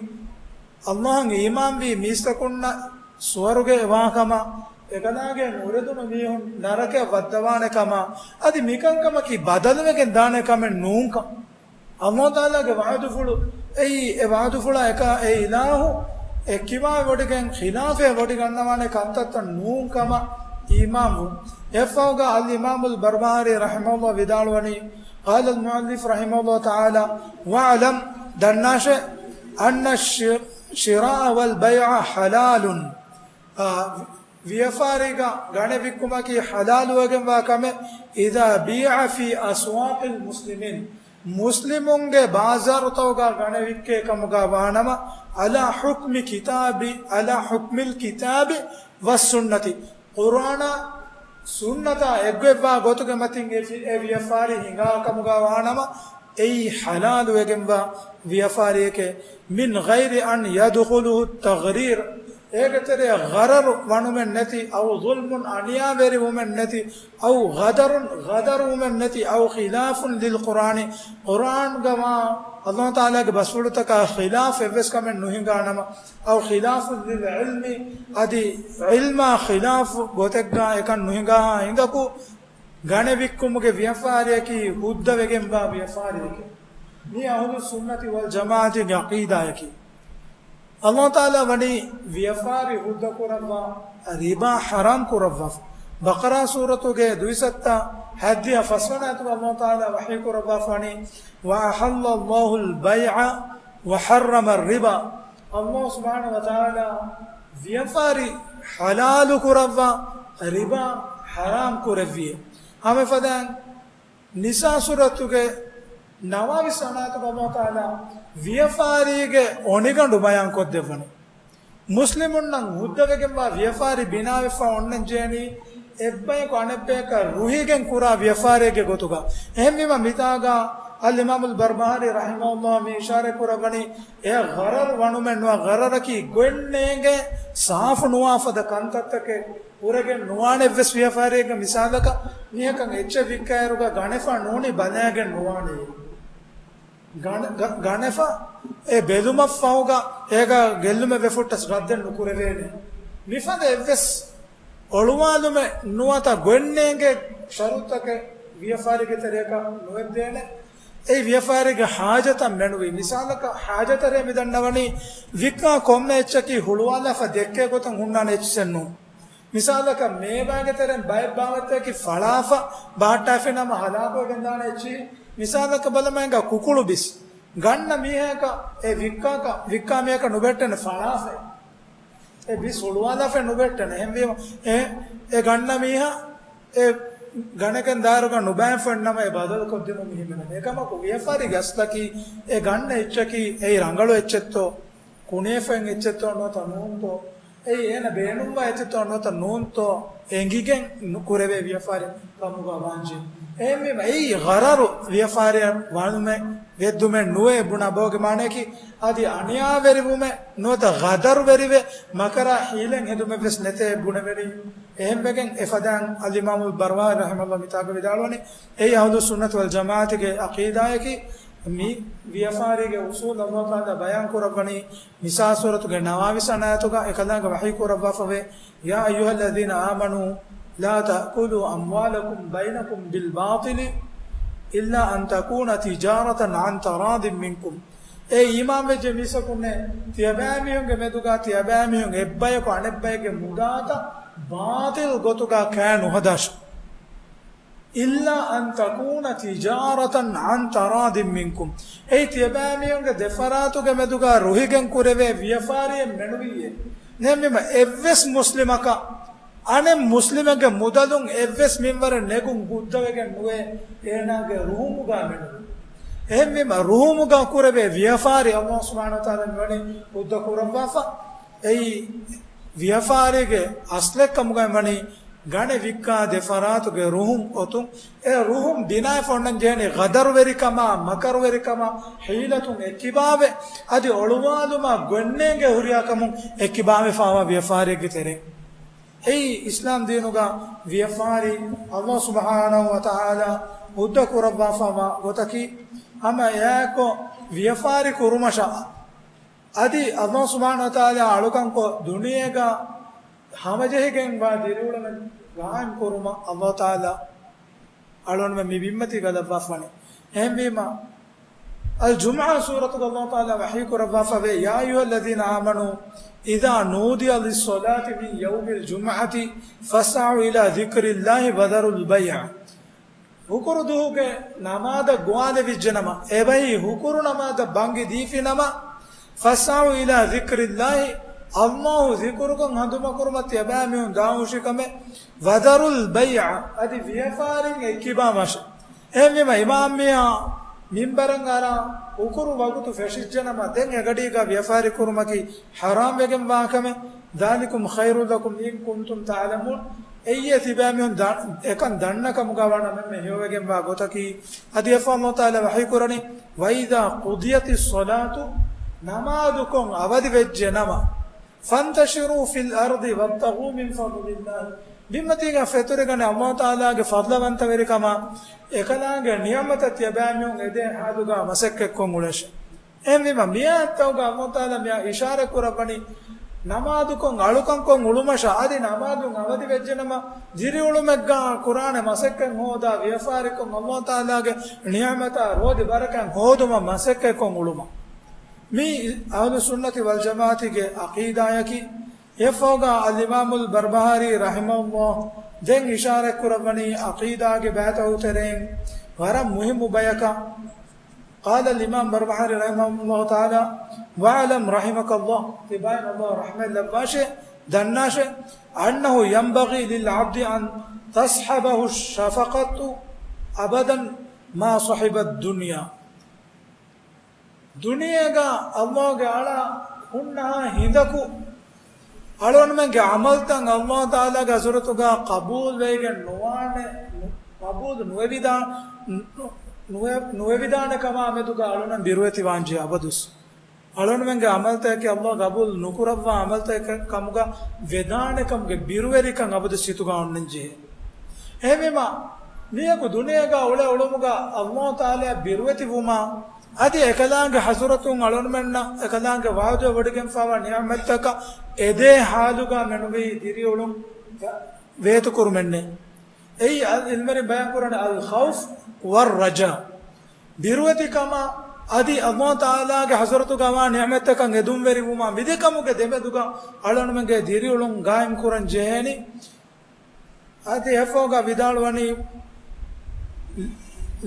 ﷲ އަށް އީމާންވީ މީސްތަކުންނަށް ސުވަރުގެ ވާކަމަށް، އެކަލާނގެ ނުރެދުނު މީހުން ނަރަކަޔަށް ވައްދަވާނެ ކަމަށް، އަދި މިކަންކަމަކީ ބަދަލުވެގެން ދާނެ ކަމެއް ނޫންކަން. ﷲ ތަޢާލާގެ ވަޢުދުފުޅު އެއީ، އެ ވަޢުދުފުޅާ އެކަ އެ އިލާހު އެއްކިބާވެ ވޮޑިގެން ޚިލާފެއް ވޮޑިގަންނަވާނެ ކަންތައްތައް ނޫން ކަމަށް އީމާންވުން. އެއަށްފަހުގަ އަލްއިމާމުލް ބަރްބަހާރީ ރަޙިމަހުﷲ ވިދާޅުވަނީ، قال المؤلف رحمه الله تعالى، واعلم، ދަންނާށޭ، أن الش-، الشراء والبيع حلال. އާ، ވިޔަފާރީގަ ގަނެ ވިއްކުމަކީ ޙަލާލުވެގެންވާ ކަމެއް، إذا بيع في أسواق المسلمين، މުސްލިމުންގެ ބާޒާރުތަކުގަ ގަނެ ވިއްކޭ ކަމުގަ ވާނަމަ، على حكم الكتاب، على حكم الكتاب والسنة، ޤުރްއާނާ ސުންނަތާ އެއްގޮތްވާ ގޮތުގެ މަތިން އެ ފި-، އެ ވިޔަފާރި ހިނގާ ކަމުގަ ވާނަމަ، އެއީ ޙަލާލުވެގެންވާ ވިޔަފާރިއެކޭ. من غير أن يدخله التغرير، އޭގެ ތެރެއަށް ޣަރަރު ވަނުމެއް ނެތި، أو ظلم، އަނިޔާވެރިވުމެއް ނެތި، أو غدر، ޣަދަރުވުމެއް ނެތި، أو خلاف للقرآن، ޤުރްއާންގަ ވާ ﷲ ތަޢާލާގެ ބަސްފުޅުތަކާ ޚިލާފް އެއްވެސް ކަމެއް ނުހިނގާ ނަމަ، أو خلاف للعلم، އަދި ޢިލްމާ ޚިލާފް ގޮތެއްގަ އެކަން ނުހިނގާ ހިނދަކު، ގަނެ ވިއްކުމުގެ ވިޔަފާރިއަކީ ހުއްދަވެގެންވާ ވިޔަފާރިއެކޭ. މީ އަހުލުއްސުންނަތި ވަލްޖަމާޢަތުގެ ޢަޤީދާއަކީ. ﷲ ތަޢާލާ ވަނީ ވިޔަފާރި ހުއްދަ ކުރައްވާ، ރިބާ ޙަރާމް ކުރައްވާފަ. ބަޤަރާ ސޫރަތުގެ ދުއިސައްތަ ހައްދިހަ ފަސްވަނަ އާޔަތުގަ ﷲ ތަޢާލާ ވަޙީ ކުރައްވާފަ ވަނީ، وأحل الله البيع وحرم الربا. ﷲ ސުބްޙާނަހޫ ވަތަޢާލާ ވިޔަފާރި ޙަލާލު ކުރައްވާ، ރިބާ ޙަރާމް ކުރެއްވިއޭ. ހަމަ އެފަދައިން ނިސާ ސޫރަތުގެ ނަވާވީސް ވަނަ އާޔަތުގަ ﷲ ތަޢާލާ ވިޔަފާރީގެ އޮނިގަނޑު ބަޔާން ކޮށްދެއްވަނީ. މުސްލިމުންނަށް ހުއްދަވެގެންވާ ވިޔަފާރި ބިނާވެފަ އޮންނަން ޖެހެނީ އެއްބަޔަކު އަނެއްބަޔަކަށް ރުހިގެން ކުރާ ވިޔަފާރިއެއްގެ ގޮތުގަ. އެހެންވީމަ މިތާގަ އަލްއިމާމުލް ބަރްބަހާރީ ރަޙިމަހުﷲ މި އިޝާރަތް ކުރައްވަނީ، އެ ޣަރަރު ވަނުމެއް ނުވާ، ޣަރަރަކީ ގޮތް ނޭނގޭ ސާފު ނުވާ ފަދަ ކަންތައްތަކެއް ހުރެގެން ނުވާނެ އެއްވެސް ވިޔަފާރިއެއްގެ މިސާލަކަށް، މީހަކަށް އެއްޗެއް ވިއްކާއިރުގަ ގަނެފަ ނޫނީ ބަލައިގެން ނުވާނެ. ގަނ-، ގަ-، ގަނެފަ އެ ބެލުމަށްފަހުގަ އޭގަ ގެއްލުމެއް ވެފުއްޓަސް ރައްދެއް ނުކުރެވޭނެ. މިފަދަ އެއްވެސް އޮޅުވާލުމެއް ނުވަތަ ގޮތްނޭނގޭ ޝަރުތަކެއް ވިޔަފާރިގެ ތެރޭގަ ނުވެއްދޭނެ. އެއީ ވިޔަފާރީގެ ޙާޖަތަށް މެނުވީ. މިސާލަކަށް ޙާޖަތަށޭ މިދަންނަވަނީ ވިއްކާ ކޮންމެ އެއްޗަކީ ހުޅުވާލާފަ ދެއްކޭ ގޮތަށް ހުންނާނެ އެއްޗެއް ނޫން. މިސާލަކަށް މޭވާގެ ތެރެއިން ބައެއް ބާވަތްތަކަކީ ފަޅާފަ ބަހައްޓާފިނަމަ ހަލާކުވެގެންދާނެ އެއްޗިހި. މިސާލަކަށް ބަލަމާއެނގ ކުކުޅު ބިސް ގަންނަ މީހަކަށް އެ ވިއްކާކަށް، ވިއްކާ މީހަކަށް ނުބެއްޓެނެ ފަޅާފައެއް. އެ ބިސް ހުޅުވާލާފައެއް ނުބެއްޓެނެ. އެހެންވީމަ އެ، އެ ގަންނަ މީހާ އެ ގަނެގެން ދާއިރުގަ ނުބައިން ފެންނަމަ އެ ބަދަލު ކޮށްދިނުން މި ހިމެނެނީ. އެކަމަކު ވިޔަފާރިގެ އަސްލަކީ އެ ގަންނަ އެއްޗަކީ އެއީ ރަނގަޅު އެއްޗެއްތޯ، ކުނިއެފައިން އެއްޗެއްތޯ ނުވަތަ ނޫންތޯ، އެއީ އޭނަ ބޭނުންވާ އެއްޗެއްތޯ ނުވަތަ ނޫންތޯ އެނގިގެން ނު-، ކުރެވޭ ވިޔަފާރި ކަމުގަ ވާންޖެހޭ. އެހެންވީމަ އެއީ ޣަރަރު ވިޔަފާރިއަށް ވަނުމެއް ވެއްދުމެއް ނުވޭ ބުނާ ބަހުގެ މާނަޔަކީ އަދި އަނިޔާވެރިވުމެއް ނުވަތަ ޣަދަރުވެރިވެ މަކަރާ ޙީލަތް ހެދުމެއްވެސް ނެތޭ ބުނެވެނީ. އެހެންވެގެން އެފަދައިން އަލްއިމާމުލް ބަރްވާރީ ރަޙިމަހުﷲ މިތާގަ ވިދާޅުވަނީ، އެއީ އަހުލުއްސުންނަތި ވަލްޖަމާޢަތުގެ ޢަޤީދާއަކީ. މި ވިޔަފާރީގެ އުޞޫލު ﷲ ތަޢާލާ ބަޔާން ކުރައްވަނީ ނިސާ ސޫރަތުގެ ނަވާވީސް ވަނަ އާޔަތުގަ އެކަލާނގެ ވަޙީ ކުރައްވާފަވޭ، يا أيها الذين آمنوا لا تأكلوا أموالكم بينكم بالباطل إلا أن تكون تجارة عن تراض منكم. އޭ އީމާންވެއްޖެ މީސަކުންނޭ، ތިޔަބައިމީހުންގެ މެދުގަ ތިޔަބައިމީހުން އެއްބަޔަކު އަނެއްބައެއްގެ މުދާތައް ބާޠިލް ގޮތުގަ ކައި ނުހަދާށި. إلا أن تكون تجارة عن تراض منكم. އެއީ ތިޔަބައިމީހުންގެ ދެފަރާތުގެ މެދުގަ ރުހިގެން ކުރެވޭ ވިޔަފާރިއެއް މެނުވީއޭ. ނެމިމަ އެއްވެސް މުސްލިމަކަށް އަނެއް މުސްލިމެއްގެ މުދަލުން އެއްވެސް މިންވަރެއް ނެގުން ހުއްދަވެގެން ނުވޭ އޭނާގެ ރުހުމުގަ މެނުވީ. އެހެންވީމަ ރުހުމުގަ ކުރެވޭ ވިޔަފާރި ﷲ ސުބްޙާނަހޫ ވަތަޢާލާ މިވަނީ ހުއްދަ ކުރައްވާފަ. އެއީ ވިޔަފާރީގެ އަސްލެއް ކަމުގައި ވަނީ ގަނެ ވިއްކާ ދެފަރާތުގެ ރުހުން އޮތުން، އެ ރުހުން ބިނާވެފަ އޮންނަން ޖެހެނީ ޣަދަރުވެރިކަމާ، މަކަރުވެރިކަމާ، ޙީލަތުން އެއްކިބާވެ، އަދި އޮޅުވާލުމާ ގޮތްނޭނގޭ ހުރިހާ ކަމުން އެއްކިބާވެފައިވާ ވިޔަފާރިއެއްގެ ތެރެއިން. އެއީ އިސްލާމް ދީނުގަ ވިޔަފާރި ﷲ ސުބްޙާނަހޫ ވަތަޢާލާ ހުއްދަ ކުރައްވާފައިވާ ގޮތަކީ، ހަމަ އެއާއެކު ވިޔަފާރި ކުރުމަށާ، އަދި ﷲ ސުބްޙާނަހޫ ވަތަޢާލާ އަޅުކަންކޮށް ދުނިޔޭގަ ހަމަޖެހިގެންވާ ދިރިއުޅުމެއް ގާއިމް ކުރުމަށް ﷲ ތަޢާލާ އަޅުގަނޑުމެން މި ބިންމަތީގަ ލައްވާފަވަނީ. އެހެންވީމަ، އަލްޖުމުޢާ ސޫރަތުގަ ﷲ ތަޢާލާ ވަޙީ ކުރައްވާފަވޭ، يا أيها الذين آمنوا إذا نودي للصلاة من يوم الجمعة فاسعوا إلى ذكر الله وذروا البيع. ހުކުރު ދުހުގެ ނަމާދަށް ގޮވާލެވިއްޖެނަމަ، އެބައި ހުކުރު ނަމާދަށް ބަންގި ދީފިނަމަ، فاسعوا إلى ذكر الله، ﷲ ޒިކުރުކޮށް ހަނދުމަކުރުމަށް ތިޔަބައިމީހުން ދާހުށިކަމެއް، وذروا البيع، އަދި ވިޔަފާރިން އެއްކިބާވާށެ. އެހެންވީމަ، އިމާމް މީހާ މިންބަރަށް އަރާ ހުކުރު ވަގުތު ފެށިއްޖެނަމަ، ދެން އެގަޑީގަ ވިޔަފާރި ކުރުމަކީ ޙަރާމް ވެގެންވާ ކަމެއް. ذلكم خير لكم إن كنتم تعلمون. އެއީ ތިބޭ މީހުން ދަ-، އެކަން ދަންނަ ކަމުގަ ވާނަމެންމެ ހެޔޮވެގެންވާ ގޮތަކީ. އަދި އެފަ އަލްލާހު ތަޢާލާ ވަޙީ ކުރަނީ، "وَإِذَا قُضِيَتِ الصَّلَاةُ" ނަމާދުކޮށް އަވަދި ވެއްޖެ ނަމަ، "فَانْتَشِرُوا فِي الْأَرْضِ وَابْتَغُوا مِنْ فَضْلِ اللَّهِ" ބިންމަތީގަ ފެތުރިގަނެ އަލްލާހު ތަޢާލާގެ ފަޟްލަވަންތަވެރިކަމާ، އެކަލާނގެ ނިޢުމަތަށް ތިޔަބައިމީހުން އެދޭ ހާލުގަ މަސައްކަތްކޮށް އުޅޭށޭ. އެހެންވީމަ، މިއާޔަތްތަކުގަ އަލްލާހު ތަޢާލާ މިއާ އިޝާރަތް ކުރައްވަނީ، ނަމާދުކޮށް އަޅުކަންކޮށް އުޅުމަށާ، އަދި ނަމާދުން އަވަދި ވެއްޖެނަމަ، ދިރިއުޅުމެއްގަ ކުރާނެ މަސައްކަތް ހޯދާ ވިޔަފާރިކޮށް، އަލްލާހު ތަޢާލާގެ ނިޢުމަތާ ރޯދި ބަރަކާތް ހޯދުމަށް މަސައްކަތްކޮށް އުޅުމަށް. މީ އަހުލު ސުންނަތި ވަލް ޖަމާޢަތުގެ ޢަޤީދާޔަކީ. އެފަހުގަ އަލްއިމާމުލް ބަރްބަހާރީ ރަޙިމަހުﷲ ދެން އިޝާރަތް ކުރައްވަނީ ޢަޤީދާގެ ބައިތައް ތެރެއިން ވަރަށް މުހިއްމު ބަޔަކަށް. قال الإمام البربهاري رحمه الله تعالى، واعلم رحمك الله، ތިބާއިން އަލްލާހު ރަޙްމަތް ލައްވާށޭ، ދަންނާށޭ، أنه ينبغي للعبد أن تصحبه الشفقة أبدا ما صحب الدنيا. ދުނިޔޭގަ އަލްލާހުގެ އަޅާ ހުންނަހާ ހިނދަކު އަޅުގަނޑުމެންގެ ޢަމަލުތައް އަލްލާހު ތަޢާލާގެ ޙަޟްރަތުގަ ޤަބޫލު ވެގެން ނުވާނެ، ޤަބޫލު ނުވެވިދާ-، ނުވެ-، ނުވެވިދާނެ ކަމާ މެދުގަ އަޅުގަނޑުމެން ބިރުވެތިވާންޖެހޭ އަބަދުސް. އަޅުގަނޑުމެންގެ ޢަމަލުތަކަކީ އަލްލާހު ޤަބޫލު ނުކުރައްވާ ޢަމަލުތަކެއް ކަމުގަ ވެދާނެ ކަމުގެ ބިރުވެރިކަން އަބަދުސް ހިތުގަ އޮންނަންޖެހޭ. އެހެންވީމަ، މީހަކު ދުނިޔޭގަ އުޅޭ އުޅުމުގަ އަލްލާހު ތަޢާލާ ބިރުވެތިވުމާ، އަދި އެކަލާނގެ ޙަޟްރަތުން އަޅުގަނޑުމެންނަށް އެކަލާނގެ ވަޢުދު ވޮޑިގެންފަވާ ނިޢުމަތްތަކަށް އެދޭ ޙާލުގަ މެނުވީ ދިރިއުޅުން ވޭތުކުރުމެއްނެއް. އެއީ އަލް ޢިލްމުވެރިން ބަޔާންކުރަނީ الخوف والرجاء. ބިރުވެތިކަމާ އަދި އަލްލާހު ތަޢާލާގެ ޙަޟްރަތުގަ ވާ ނިޢުމަތްތަކަށް އެދުންވެރިވުމާ މިދެ ކަމުގެ ދެމެދުގަ އަޅުގަނޑުމެންގެ ދިރިއުޅުން ގާއިމް ކުރަން ޖެހޭނީ. އަދި އެފަހުގަ ވިދާޅުވަނީ،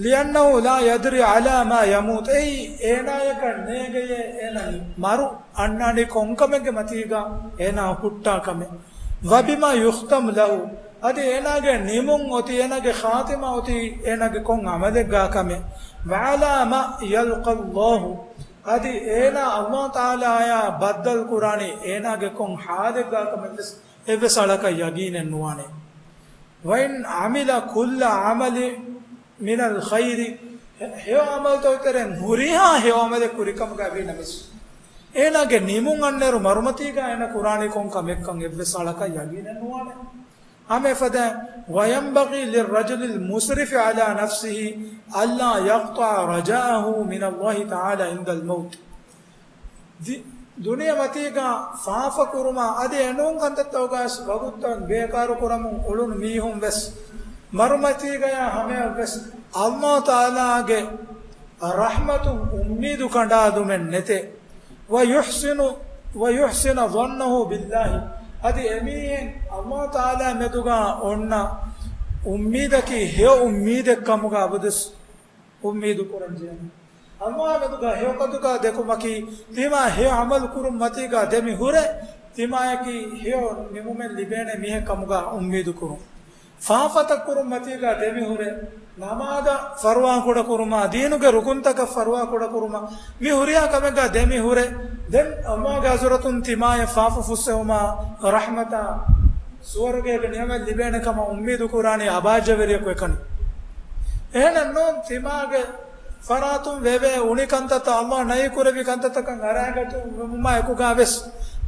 لأنه لا يدري على ما يموت. އެއީ އޭނާޔަކަށް ނޭނގެޔޭ އޭނާ މަރު އަންނާނީ ކޮންކަމެއްގެ މަތީގަ އޭނާ ހުއްޓާ ކަމެއް. وبما يختم له. އަދި އޭނާގެ ނިމުން އޮތީ، އޭނާގެ ޚާތިމާ އޮތީ އޭނާގެ ކޮން ޢަމަލެއްގާ ކަމެއް. وعلى ما يلقى الله. އަދި އޭނާ އަލްލާހު ތަޢާލާއާ ބައްދަލު ކުރާނީ އޭނާގެ ކޮން ޙާލެއްގާ ކަމެއްވެސް އެއްވެސް އަޅަކަށް ޔަގީނެއް ނުވާނެ. وإن عمل كل عمل من الخير، ހެޔޮ ޢަމަލުތައް ތެރެއިން ހުރިހާ ހެޔޮ ޢަމަލެއް ކުރިކަމުގަ ވީނަމަވެސް، އޭނާގެ ނިމުން އަންނައިރު މަރުމަތީގަ އޭނާ ކުރާނީ ކޮން ކަމެއްކަން އެއްވެސް އަޅަކަށް ޔަގީނެއް ނުވާނެ. ހަމަ އެފަދައިން، وينبغي للرجل المسرف على نفسه ألا يقطع رجاءه من الله تعالى عند الموت. ދި-، ދުނިޔެމަތީގަ ފާފަކުރުމާ އަދި އެނޫން ކަންތައްތަކުގަވެސް ވަގުތުތައް ބޭކާރު ކުރަމުން އުޅުނު މީހުން ވެސް، މަރުމަތީގަޔާ ހަމަޔަށްވެސް އަލްލާހު ތަޢާލާގެ ރަޙްމަތުން އުއްމީދު ކަނޑާލުމެއް ނެތޭ. ويحسن، ويحسن ظنه بالله. އަދި އެމީހެން އަލްލާހު ތަޢާލާ މެދުގަ އޮންނަ އުއްމީދަކީ ހެޔޮ އުއްމީދެއް ކަމުގަ އަބަދުސް އުއްމީދު ކުރަން ޖެހޭނެ. އަލްލާހާ މެދުގަ ހެޔޮ ކަމުގަ ދެކުމަކީ، ތިމާ ހެޔޮ ޢަމަލު ކުރުން މަތީގަ ދެމި ހުރެ، ތިމާޔަކީ ހެޔޮ ނިމުމެއް ލިބޭނެ މީހެއް ކަމުގަ އުއްމީދު ކުރުން. ފާފަތައް ކުރުން މަތީގަ ދެމި ހުރެ، ނަމާދަށް ފަރުވާ ކުޑަ ކުރުމާ، ދީނުގެ ރުކުންތަކަށް ފަރުވާ ކުޑަ ކުރުމާ، މި ހުރިހާ ކަމެއްގަ ދެމި ހުރެ، ދެން އަލްލާހުގެ ޙަޟްރަތުން ތިމާޔަށް ފާފަ ފުއްސެވުމާ، ރަޙްމަތާ، ސުވަރުގޭގެ ނިޢުމަތް ލިބޭނެ ކަމަށް އުއްމީދު ކުރާނީ އަބާއްޖަވެރިޔަކު އެކަނި. އެހެނެއް ނޫން، ތިމާގެ ފަރާތުން ވެވޭ އުނި ކަންތައްތައް، އަލްލާހު ނަހީ ކުރެއްވި ކަންތައްތަކަށް އަރައިގަތުމާ އެކުގަވެސް،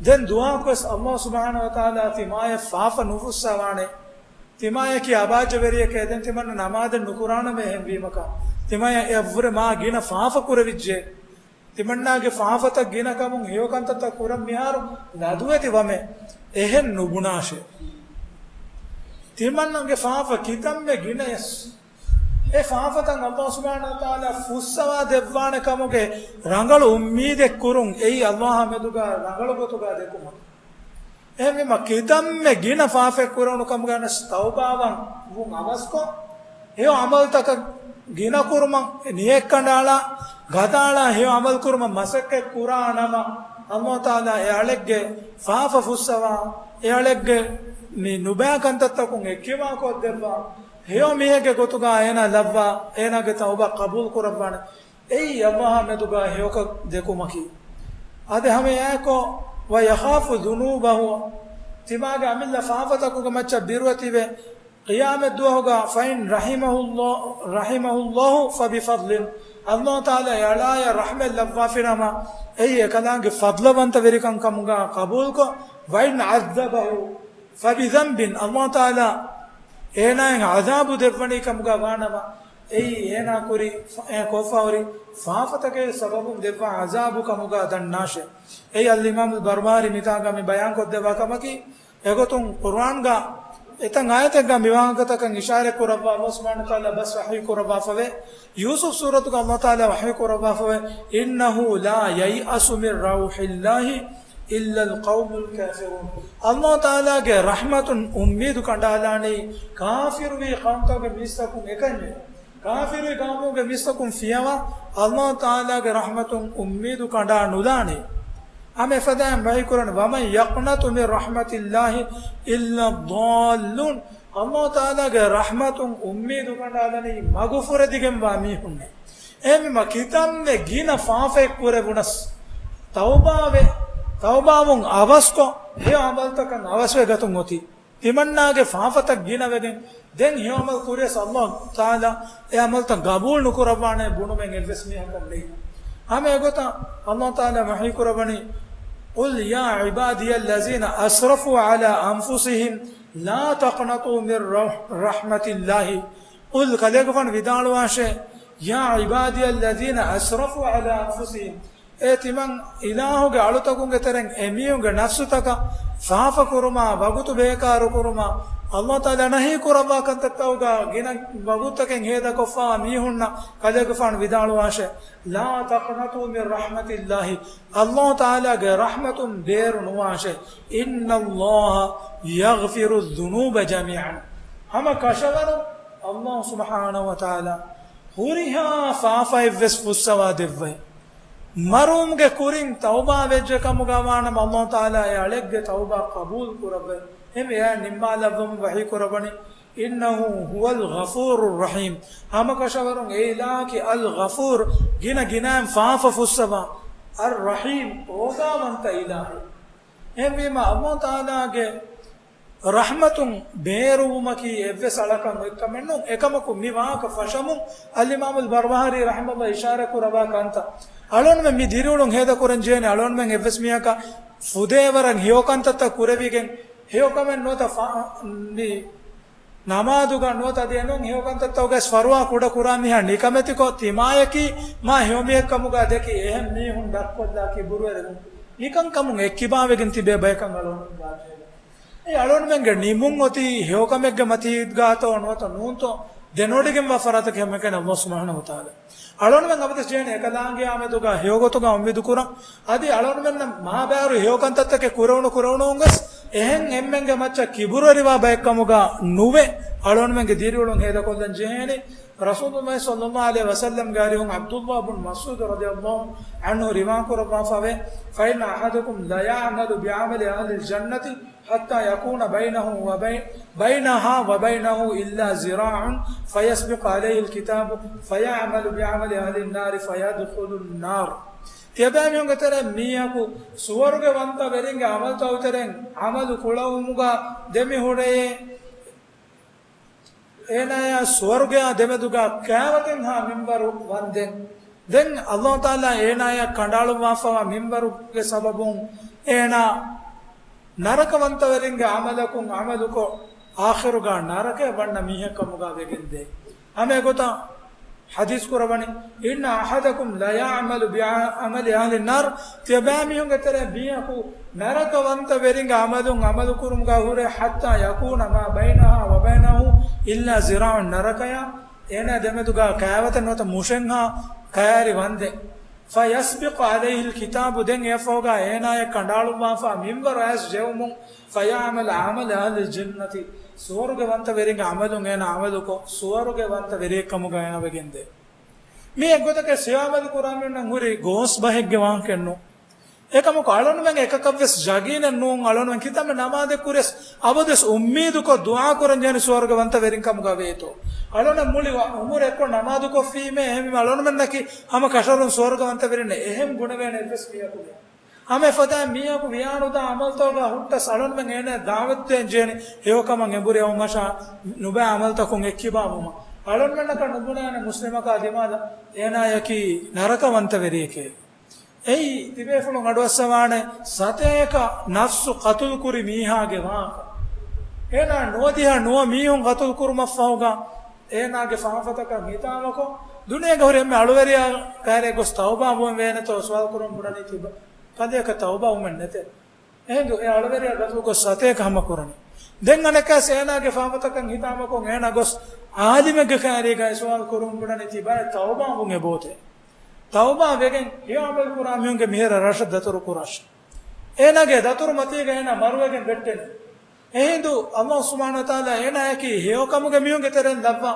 ދެން ދުޢާއަކުވެސް އަލްލާހު ސުބްޙާނަހޫ ވަތަޢާލާ ތިމާޔަށް ފާފަ ނުފުއްސަވާނެ. ތިމާޔަކީ އަބާއްޖަވެރިޔެކޭ، ދެން ތިމަންނަ ނަމާދެއް ނުކުރާނަމޭ އެހެންވީމަކަށް. ތިމާޔަށް އެއަށްވުރެ މާ ގިނަ ފާފަ ކުރެވިއްޖެ. ތިމަންނާގެ ފާފަތައް ގިނަ ކަމުން ހެޔޮ ކަންތައްތައް ކުރަން މިހާރު ލަދުވެތި ވަމޭ. އެހެން ނުބުނާށޭ. ތިމަންނަގެ ފާފަ ކިތަންމެ ގިނަޔަސް، އެ ފާފަތައް އަލްލާހު ސުބްޙާނަހޫ ވަތަޢާލާ ފުއްސަވާ ދެއްވާނެ ކަމުގެ ރަނގަޅު އުއްމީދެއް ކުރުން އެއީ އަލްލާހާ މެދުގަ ރަނގަޅު ގޮތުގަ ދެކުމަކީ. އެހެންވީމަ ކިތަންމެ ގިނަ ފާފައެއް ކުރެވުނު ކަމުގަ ވެސް ތައުބާވާން ވުން އަވަސްކޮށް، ހެޔޮ ޢަމަލުތަކަށް ގިނަ ކުރުމަށް ނިޔަތް ކަނޑައަޅާ، ގަދައަޅާ ހެޔޮ ޢަމަލު ކުރުމަށް މަސައްކަތް ކުރާ ނަމަ، އަލްލާހު ތަޢާލާ އެ އަޅެއްގެ ފާފަ ފުއްސަވާ، އެ އަޅެއްގެ މި ނުބައި ކަންތައްތަކުން އެއްކިވާ ކޮށްދެއްވާ، ހެޔޮ މީހެއްގެ ގޮތުގަ އޭނާ ލައްވާ، އޭނާގެ ތައުބާ ޤަބޫލު ކުރައްވާނެ. އެއީ އަލްލާހާ މެދުގަ ހެޔޮކަން ދެކުމަކީ. އަދި ހަމައެއާއެކު، ويخاف ذنوبه، ތިމާގެ އަމިއްލަ ފާފަތަކުގެ މައްޗަށް ބިރުވެތިވެ، ޤިޔާމަތް ދުވަހުގަ، فإن رحمه الله، رحمه الله فبفضل، ﷲ ތަޢާލާ އެ އަޅާޔަށް ރަޙްމަތް ލައްވާފިނަމަ، އެއީ އެކަލާނގެ ފަޟްލަވަންތަވެރިކަން ކަމުގަ ޤަބޫލުކޮށް، وإن عذبه فبذنب، ﷲ ތަޢާލާ އޭނާއަށް ޢަޛާބު ދެއްވަނީ ކަމުގަ ވާނަމަ، އެއީ އޭނާ ކުރި، އޭ ކޮށްފަހުރި ފާފަތަކެއް ސަބަބުން ދެއްވާ ޢަޛާބު ކަމުގަ ދަންނާށޭ. އެއީ އަލްއިމާމުލް ބަރުމާރީ މިތާގަ މި ބަޔާންކޮށްދެއްވާ ކަމަކީ، އެގޮތުން ޤުރުއާންގަ އެތައް އާޔަތެއްގަ މިވާހަކަތަކަށް އިޝާރަތް ކުރައްވާ ﷲ ސުބްޙާނަހޫ ވަތަޢާލާ ބަސް ވަޙީ ކުރައްވާފަވޭ. ޔޫސުފް ސޫރަތުގަ ﷲ ތަޢާލާ ވަޙީ ކުރައްވާފަވޭ، إنه لا ييأس من روح الله إلا القوم الكافرون. ﷲ ތަޢާލާގެ ރަޙްމަތުން އުއްމީދު ކަނޑާލާނީ ކާފިރުވީ ޤައުމުތަކުގެ މީސްތަކުން އެކަންޏެއް. ކާފިރުވި ޤައުމުގެ މީސްތަކުން ފިޔަވާ، ﷲ ތަޢާލާގެ ރަޙްމަތުން އުއްމީދު ކަނޑާ ނުލާނެ. ހަމަ އެފަދައިން ވަޙީކުރަން، ومن يقنط من رحمة الله إلا الضالون. ﷲ ތަޢާލާގެ ރަޙްމަތުން އުއްމީދު ކަނޑާލަނީ މަގުފުރެދިގެންވާ މީހުންނޭ. އެހެންވީމަ ކިތަންމެ ގިނަ ފާފައެއް ކުރެވުނަސް، ތައުބާވެ، ތައުބާވުން އަވަސްކޮށް، ހެޔޮ ޢަމަލުތަކަށް އަވަސްވެ ގަތުން އޮތީ. ތިމަންނާގެ ފާފަތައް ގިނަވެގެން، ދެން ހެޔޮ ޢަމަލު ކުރިޔަސް ﷲ ތަޢާލާ އެ ޢަމަލުތައް ޤަބޫލު ނުކުރައްވާނެ ބުނުމެއް އެއްވެސް މީހަކަށް ނެތް. ހަމަ އެގޮތަށް ﷲ ތަޢާލާ ވަޙީކުރައްވަނީ، قل يا عبادي الذين أسرفوا على أنفسهم لا تقنطوا من رح-، رحمة الله. قل، ކަލޭގެފާނު ވިދާޅުވާށޭ، يا عبادي الذين أسرفوا على أنفسهم، އޭ ތިމަން އިލާހުގެ އަޅުތަކުންގެ ތެރެއިން އެމީހުންގެ ނަފްސުތަކަށް ފާފަ ކުރުމާ، ވަގުތު ބޭކާރު ކުރުމާ، ﷲ ތަޢާލާ ނަހީ ކުރައްވާ ކަންތައްތަކުގަ ގިނަ ވަގުތުތަކެއް ހޭދަކޮށްފަވާ މީހުންނަށް ކަލޭގެފާނު ވިދާޅުވާށޭ، لا تقنطوا من رحمة الله، ﷲ ތަޢާލާގެ ރަޙްމަތުން ބޭރު ނުވާށޭ، إن الله يغفر الذنوب جميعا. ހަމަ ކަށަވަރުން ﷲ ސުބްޙާނަހޫ ވަތަޢާލާ ހުރިހާ ފާފައެއްވެސް ފުއްސަވާ ދެއްވައި. މަރުވުމުގެ ކުރިން ތައުބާ ވެއްޖެ ކަމުގަ ވާނަމަ، ﷲ ތަޢާލާ އެ އަޅެއްގެ ތައުބާ ޤަބޫލު ކުރައްވައި. އެހެންވެ އެއާ ނިންމާލައްވަމުން ވަޙީ ކުރައްވަނީ، إنه هو الغفور الرحيم. ހަމަކަށަވަރުން އެ އިލާހަކީ އަލް ޣަފޫރު، ގިނަ ގިނައިން ފާފަ ފުއްސަވާ، އައް ރަޙީމް، އޯގާވަންތަ އިލާހެއް. އެހެންވީމަ، ﷲ ތަޢާލާގެ ރަޙްމަތުން ބޭރުވުމަކީ އެއްވެސް އަޅަކަށް އޮތްކަމެއް ނޫން. އެކަމަކު މި ވާހަކަ ފަށަމުން އަލްއިމާމުލް ބަރުބަހާރީ ރަޙިމަހުﷲ އިޝާރާތް ކުރައްވާ ކަންތައް، އަޅުގަނޑުމެން މި ދިރިއުޅުން ހޭދަކުރަން ޖެހޭނެ އަޅުގަނޑުމެން އެއްވެސް މީހަކަށް ފުދޭވަރަށް ހެޔޮކަންތައްތައް ކުރެވިގެން، ހެޔޮކަމެއް ނުވަތަ ފާ-، މި ނަމާދުގަ ނުވަތަ އަދި އެނޫން ހެޔޮކަންތައްތަކުގައި ފަރުވާ ކުޑަ ކުރާ މީހާ ނިކަމެތިކޮށް، ތިމާޔަކީ މާ ހެޔޮމީހެއްކަމުގަ ދެކި އެހެން މީހުން ޑައްކޮށްލާ ކިބުރުވެރިވުން، ނިކަންކަމުން އެއްކިބާވެގެން ތިބޭ ބަޔަކަށް އަޅުގަނޑު ބާއްޖަވެގެން. އެ އަޅުގަނޑުމެންގެ ނިމުން އޮތީ ހެޔޮކަމެއްގެ މަތީގާތޯ ނުވަތަ ނޫންތޯ ދެނެވޮޑިގެންވާ ފަރާތަކީ ހަމައެކަނި ﷲ ސުބްޙާނަހޫ ވަތަޢާލާ. އަޅުގަނޑުމެން އަބަދުވެސް ޖެހޭނެ އެކަލާނގެއާ މެދުގަ ހެޔޮގޮތުގަ އުއްމީދު ކުރަން. އަދި އަޅުގަނޑުމެންނަށް މާބާރު ހެޔޮކަންތައްތަކެއް ކުރެވުނު ކުރެވުނު ގޮސް، އެހެން އެންމެންގެ މައްޗަށް ކިބުރުވެރިވާ ބައެއްކަމުގަ ނުވެ، އަޅުގަނޑުމެންގެ ދިރިއުޅުން ހޭދަކޮށްލަން ޖެހޭނީ. ރަސޫލުﷲ ޞައްލަﷲ ޢަލައިހި ވަސައްލަމްގެ އަރިހުން ޢަބްދުﷲ ބުން މަސްޢޫދު ރަޟިޔަﷲ ޢަންހު ރިވާ ކުރައްވާފަވޭ، فإن أحدكم ليعمل بعمل أهل الجنة حتى يكون بينه وبين، بينها وبينه إلا ذراع فيسبق عليه الكتاب فيعمل بعمل أهل النار فيدخل النار. ތިޔަބައިމީހުންގެ ތެރެއިން މީހަކު ސުވަރުގެ ވަންތަވެރިންގެ ޢަމަލުތަކުގެ ތެރެއިން ޢަމަލު ކުޅަވުމުގަ ދެމިހުރެޔޭ، އޭނާޔާ ސުވަރުގެއާ ދެމެދުގަ ކާވަތެއްހާ މިންވަރު ވަންދެން. ދެން ﷲ ތަޢާލާ އޭނާޔަށް ކަނޑައަޅުއްވާފަވާ މިންވަރުގެ ސަބަބުން އޭނާ ނަރަކަވަންތަވެރިންގެ ޢަމަލަކުން ޢަމަލުކޮށް، އާޚިރުގަ ނަރަކަޔަށް ވަންނަ މީހެއްކަމުގަ ވެގެންދޭ. ހަމަ އެގޮތަށް ޙަދީޘް ކުރައްވަނީ، إن أحدكم ليعمل بعمل أهل النار، ތިޔަބައިމީހުންގެ ތެރެއިން މީހަކު ނަރަކަވަންތަވެރިންގެ ޢަމަލުން ޢަމަލު ކުރުމުގަ ހުރެ، حتى يكون ما بينها وبينه إلا ذراع، ނަރަކަޔާ އޭނާ ދެމެދުގަ ކާވަތެއް ނުވަތަ މުށެއްހާ ކަޔާރި ވަންދެން. فيسبق عليه الكتاب، ދެން އެއަށްފަހުގަ އޭނާޔަށް ކަނޑައަޅުއްވާފަ މިންވަރު އައިސް ޖެހުމުން، فيعمل عمل أهل الجنة، ސުވަރުގެ ވަންތަވެރިންގެ ޢަމަލުން އޭނާ ޢަމަލުކޮށް، ސުވަރުގެ ވަންތަވެރިއެއްކަމުގަ އޭނާ ވެގެންދޭ. މި އެއްގޮތަކަށް ހެޔޮ ޢަމަލު ކުރާ މީހުންނަށް ހުރި ގޯސް ބަހެއްގެ ވާހަކައެއް ނޫން. އެކަމަކު އަޅުގަނޑުމެން އެކަކަށްވެސް ޔަގީނެއް ނޫން، އަޅުގަނޑުމެން ކިތަންމެ ނަމާދެއް ކުރިޔަސް އަބަދުވެސް އުއްމީދުކޮށް ދުޢާ ކުރަން ޖެހެނީ ސުވަރުގެ ވަންތަވެރިން ކަމުގަ ވޭތޯ. އަޅުގަނޑަށް މުޅި ވަ-، އުމުރެއް އެއްކޮށް ނަމާދު ކޮށްފީމޭ، އެހެންވީމަ އަޅުގަނޑުމެންނަކީ ހަމަ ކަށަވަރުން ސުވަރުގެ ވަންތަވެރިންނޭ. އެހެން ބުނެވޭނެ އެއްވެސް މީހަކު ނެތް. ހަމަ އެފަދައިން މީހަކު ވިޔާނުދާ އަމަލުތަކުގަ ހުއްޓަސް އަޅުންމެން އޭނަ ދާވަތުދޭން ޖެހެނީ ހެޔޮކަމަށް އެނބުރި އައުމަށާ ނުބައި އަމަލުތަކުން އެއްކިބާވުމަށް. އަޅުންމެންނަކަށް ނުބުނާނެ މުސްލިމަކާ ދިމާލަށް އޭނާޔަކީ ނަރަކަވަންތަވެރިއެކޭ. އެއީ ތިބޭފުޅުން އަޑުއައްސަވާނެ ސަތޭކަ ނަފްސު ޤަތުލުކުރި މީހާގެ ވާހަކަ. އޭނާ ނުވަދިހަ ނުވަ މީހުން ޤަތުލު ކުރުމަށްފަހުގަ އޭނާގެ ފާފަތަކަށް ހިތާމަކޮށް، ދުނިޔޭގަ ހުރި އެންމެ އަޅުވެރިޔާ ކައިރިއަށް ގޮސް ތައުބާ ވުމެއް ވޭނެތޯ ސުވާލު ކުރުން ބުނަނީ ތިބަ-، ކަލެއަކަށް ތައުބާ ވުމެއް ނެތޭ. އެހިނދު އެ އަޅުވެރިޔާ ގަތުލުކޮށް ސަތޭކަ ހަމަ ކުރަނީ. ދެން އަނެއްކާސް އޭނާގެ ފާފަތަކަށް ހިތާމަކޮށް އޭނާ ގޮސް އާލިމެއްގެ ކައިރީގައި ސުވާލު ކުރުން ބުނަނީ ތިބާއަށް ތައުބާ ވުން އެބައޮތޭ. ތައުބާ ވެގެން ހެޔޮ އަމަލު ކުރާ މީހުންގެ މިހިރަ ރަށަށް ދަތުރު ކުރާށި. އޭނާގެ ދަތުރު މަތީގަ އޭނާ މަރުވެގެން ވެއްޓެނީ. އެހިނދު އައްލާހު ސުބްޙާނަހު ވަތަޢާލާ އޭނާޔަކީ ހެޔޮކަމުގެ މީހުންގެ ތެރެއިން ލައްވާ،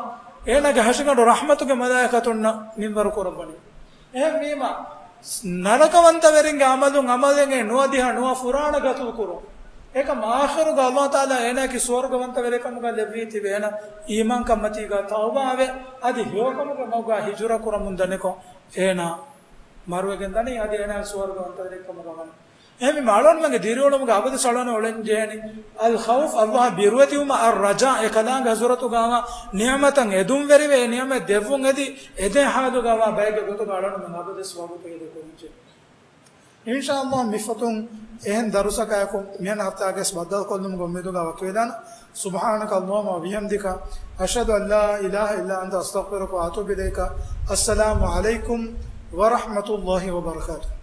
އޭނާގެ ހަށިގަނޑު ރަޙްމަތުގެ މަލާއިކަތުންނަށް މިންވަރު ކުރައްވަނީ. އެހެންވީމަ، ނަރަކަވަންތަވެރިންގެ އަމަލުން އަމަލެއް ނުވަދިހަ ނުވަ ފުރާނަ ގަތުލު ކުރުން. އެކަމަ އާޚިރުގަ އައްލާހު ތަޢާލާ އޭނާޔަކީ ސުވަރުގަވަންތަވެރިކަމުގަ ލެއްވީތީވެ އޭނާ އީމާންކަންމަތީގަ ތައުބާވެ، އަދި ހެޔޮކަމުގެ މަގުގަ ހިޖުރަ ކުރަމުން ދަނިކޮށް އޭނާ މަރުވެގެން ދަނީ، އަދި އޭނާ ސުވަރުގަވަންތަވެރިކަމުގަ ވަނީ. އެހެންވީމަ އަޅުންމެންގެ ދިރިއުޅުމުގަ އަބަދު އަޅުން އުޅެން ޖެހެނީ، އަލް ޚައުފް، އައްލާހަށް ބިރުވެތިވުމަށް، އައް ރަޖާ، އެ ކަލާނގެ ހަޟުރަތުގަވާ ނިޢުމަތަށް އެދުންވެރިވެ، އެ ނިޢުމަތް ދެއްވުން އެދި، އެދޭ ޙާލުގަވާ ބައެއްގެ ގޮތުގަ އަޅުންމެން އަބަދުވެސް ވަގުތު އެދި ކުރަންޖެހޭ. އިންޝާﷲ މިފޮތުން އެހެން ދަރުސަކާއެކު މިހެން ހަފްތާގެ ބައްދަލުކޮށްލުމުގެ އުއްމީދުގަ ވަކިވެދާނަ. سبحانك اللهم وبحمدك، أشهد أن لا إله إلا أنت، أستغفرك وأتوب إليك. السلام عليكم ورحمة الله وبركاته.